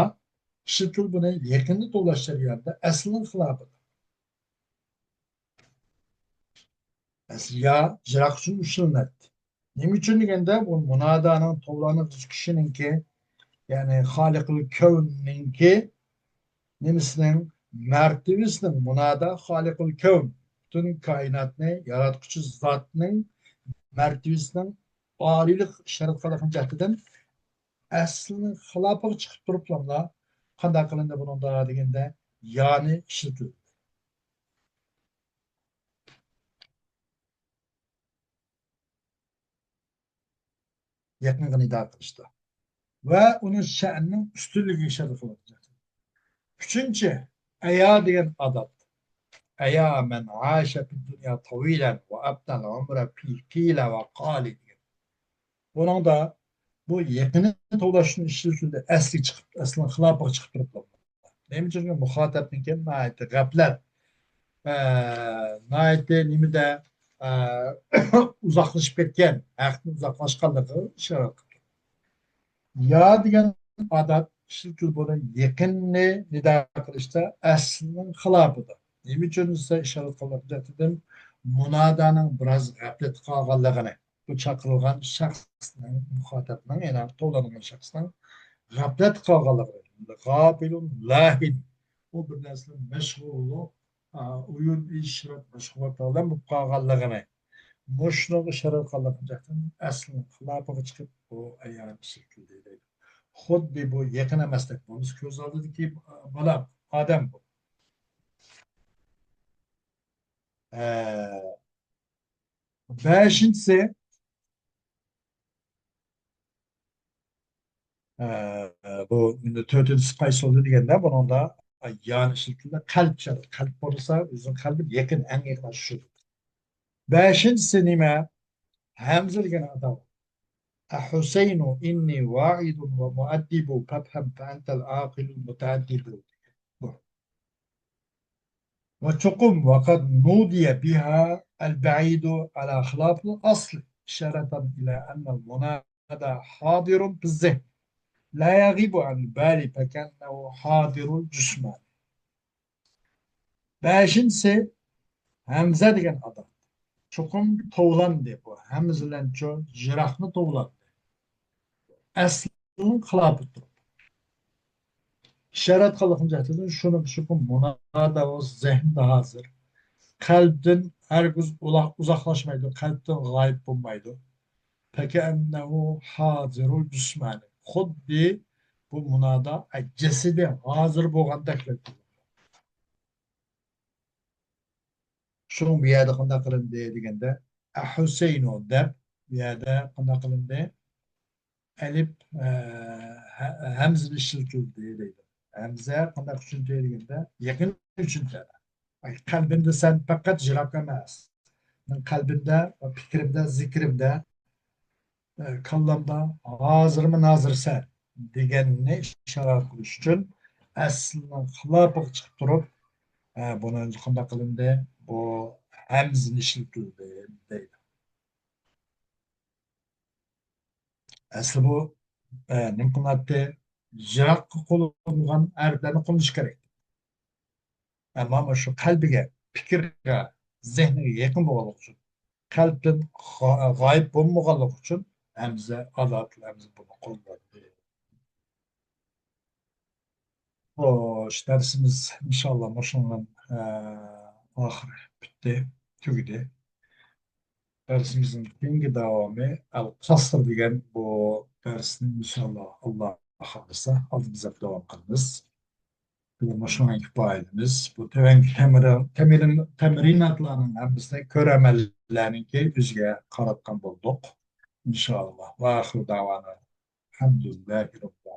ئىشلىتىلىدۇ بۇنى يېقىننى توۋلاش جەريانىدا ئەسلىنىڭ خىلاپىدا. ئەسلى يا يىراق ئۈچۈن ئىشلىنەتتى. نېمە ئۈچۈن دېگەندە، بۇ مۇنادانىڭ توۋلانغۇچى كىشىنىڭكى، يەنى خالىقۇل كەۋننىڭكى نېمىسىنىڭ، مەرتىۋىسىنىڭ، مۇنادا خالىقۇل كەۋن، پۈتۈن كائىناتنى ياراتقۇچى زاتنىڭ مەرتىۋىسىنىڭ ئالىيلىق ئىشارەت قىلىدىغان جەھىتىدىن ئەسلىنىڭ خىلاپىغا چىقىپ تۇرۇپلا، قانداق قىلىندى بۇنىڭدا دېگەندە، يانى ئىشلىتىلدى. يېقىنغا نىدا قىلىشتا ۋە ئۇنىڭ شەنىنىڭ ئۈستۈنلۈكىگە ئىشارە قىلىدۇ. ئۈچىنچى، ئەيا دېگەن ئادات. ئەيا مەن ئاشە فىددۇنيا تاۋىلەن ۋە ئەپنەل ئۆمرە فى قىيلە ۋە قالى دېگەن. بۇنىڭدا بۇ يېقىننى توۋلاشنى ئىشلىتىلدى، ئەسلىگە چىقىپ، ئەسلىنىڭ خىلاپىغا چىقىپ تۇرۇپلا. نېمە ئۈچۈن؟ مۇخاتەپنىڭكى ناھايىتى غەپلەت، ئە، ناھايىتى نېمىدە، ئە، ئۇزاقلىشىپ كەتكەن، ھەقتىن ئۇزاقلاشقانلىقىغا ئىشارە قىلىدۇ. يا دېگەن ئادات ئىشلىتىلىدۇ بۇنى يېقىننى نىدا قىلىشتا ئەسلىنىڭ خىلاپىدا. نېمە ئۈچۈن دېسە، ئىشارە قىلغان جەھەتتىن مۇنادانىڭ بىراز غەپلەتتە قالغانلىقىنى، بۇ چاقىرىلغان شەخسنىڭ، مۇخاتەپنىڭ، يەنى توۋلانغان شەخسنىڭ غەپلەتتە قالغانلىقى، غاپىلۇن لاھىن، ئۇ بىر نەرسىلەر مەشغۇللۇق، ئا، ئويۇن ئىشرەت مەشغۇلاتلار بىلەن بولۇپ قالغانلىقىنى، مۇشۇنىڭغا ئىشارە قىلغانلىقى جەھەتتىن ئەسلىنىڭ خىلاپىغا چىقىپ، بۇ ئەيان ئىشلىتىلدى دەيدۇ. خۇددى بۇ يېقىن ئەمەستەك، بۇ كۆز ئالدىدىكى بالا، ئادەم بۇ. ئە، بەشىنچىسى، ئە، بۇ ئەمدى تۆتىنچىسى قايسى بولدى دېگەندە، بۇنىڭدا يانى ئىشلىتىلدى. قەلب شەرت. قەلب بولسا، ئۆزىنىڭ قەلبى يېقىن، ئەڭ يېقىن شۇ. بەشىنچىسى نېمە؟ ھەمزە دېگەن ئادام. ئەھۇسەينۇ ئىننى ۋائىدۇن ۋە مۇئەددىبۇ فەفھەم فەئەنتەل ئاقىلۇل مۇتەئەددىبۇ. بۇ. ۋە چوقۇم ۋەقەد نۇدىيە بىھا ئەلبەئىدۇ ئەلا خىلاپىل ئەسلى ئىشارەتەن ئىلە ئەننەل مۇنادا ھادىرۇن بىززېھن لا يەغىبۇ ئەنىل بالى فەكەننەھۇ ھادىرۇل جۇسمانى. بەشىنچىسى، ھەمزە دېگەن ئادەم. چوقۇم توۋلاندى بۇ. ھەمزە بىلەن چو-، يىراقنى توۋلاندى. ئەسلىنىڭ خىلاپى تۇرۇپ. ئىشارەت قىلغان جەھەتتىن شۇنىڭ چوقۇم مۇنادا بولسا، زېھنىدە ھازىر. قەلبتىن ھەرگىز ئۇلا-، ئۇزاقلاشمايدۇ، قەلبتىن غايىب بولمايدۇ. فەكەئەننەھۇ ھازىرۇل جۇسمانى. خۇددى بۇ مۇنادا جەسىدى ھازىر بولغاندەك. شۇڭا بۇ يەردە قانداق قىلىندى دېگەندە، ئەھۇسەينۇ دەپ، بۇ يەردە قانداق قىلىندى؟ ئەلىپ، ئە، ھە-، ھەمزە ئىشلىتىلدى دەيدۇ. ھەمزە قانداق ئۈچۈن دېگەندە، يېقىن ئۈچۈن. ئاي، قەلبىمدە سەن پەقەت يىراق ئەمەس. مەن قەلبىمدە، پىكرىمدە، زىكرىمدە، ئە، كاللامدا ھازىرمۇ نازىر سەن دېگەننى ئىشارە قىلىش ئۈچۈن ئەسلىنىڭ خىلاپىغا چىقىپ تۇرۇپ، ئە، بۇنى قانداق قىلىندى؟ بۇ ھەمزىنى ئىشلىتىلدى دەيدۇ. ئەسلى بۇ، ئە، نېمە قىلىناتتى؟ يىراققا قوللانغان ھەرپلەرنى قوللىنىش كېرەك. ئەمما مۇشۇ قەلبىگە، پىكىرگە، زېھنىگە يېقىن بولغانلىقى ئۈچۈن، قەلبتىن غا-، غايىب بولمىغانلىقى ئۈچۈن ھەمزە، ئاداتىل ھەمزە بۇنى قوللىنىلدى. خوش، دەرسىمىز ئىنشاللا مۇشۇنىڭ بىلەن، ئە، ئاخىرى پۈتتى، تۈگىدى. دەرسىمىزنىڭ كېيىنكى داۋامى ئەل قەسر دېگەن بۇ دەرسنى ئىنشاللا ئاللا خالىسا ئالدىمىزدا داۋام قىلىمىز. بۇ مۇشۇنىڭ كۇپايىمىز. بۇ تۆۋەنكى تەمرىن-، تەمرىن-، تەمرىناتلارنىڭ ھەممىسىنى كۆرەرمەنلەرنىڭكى يۈزىگە قاراتقان بولدۇق. ئىنشاللا. ۋە ئاخىر داۋانا. ئەلھەمدۇلىللاھى رەببىل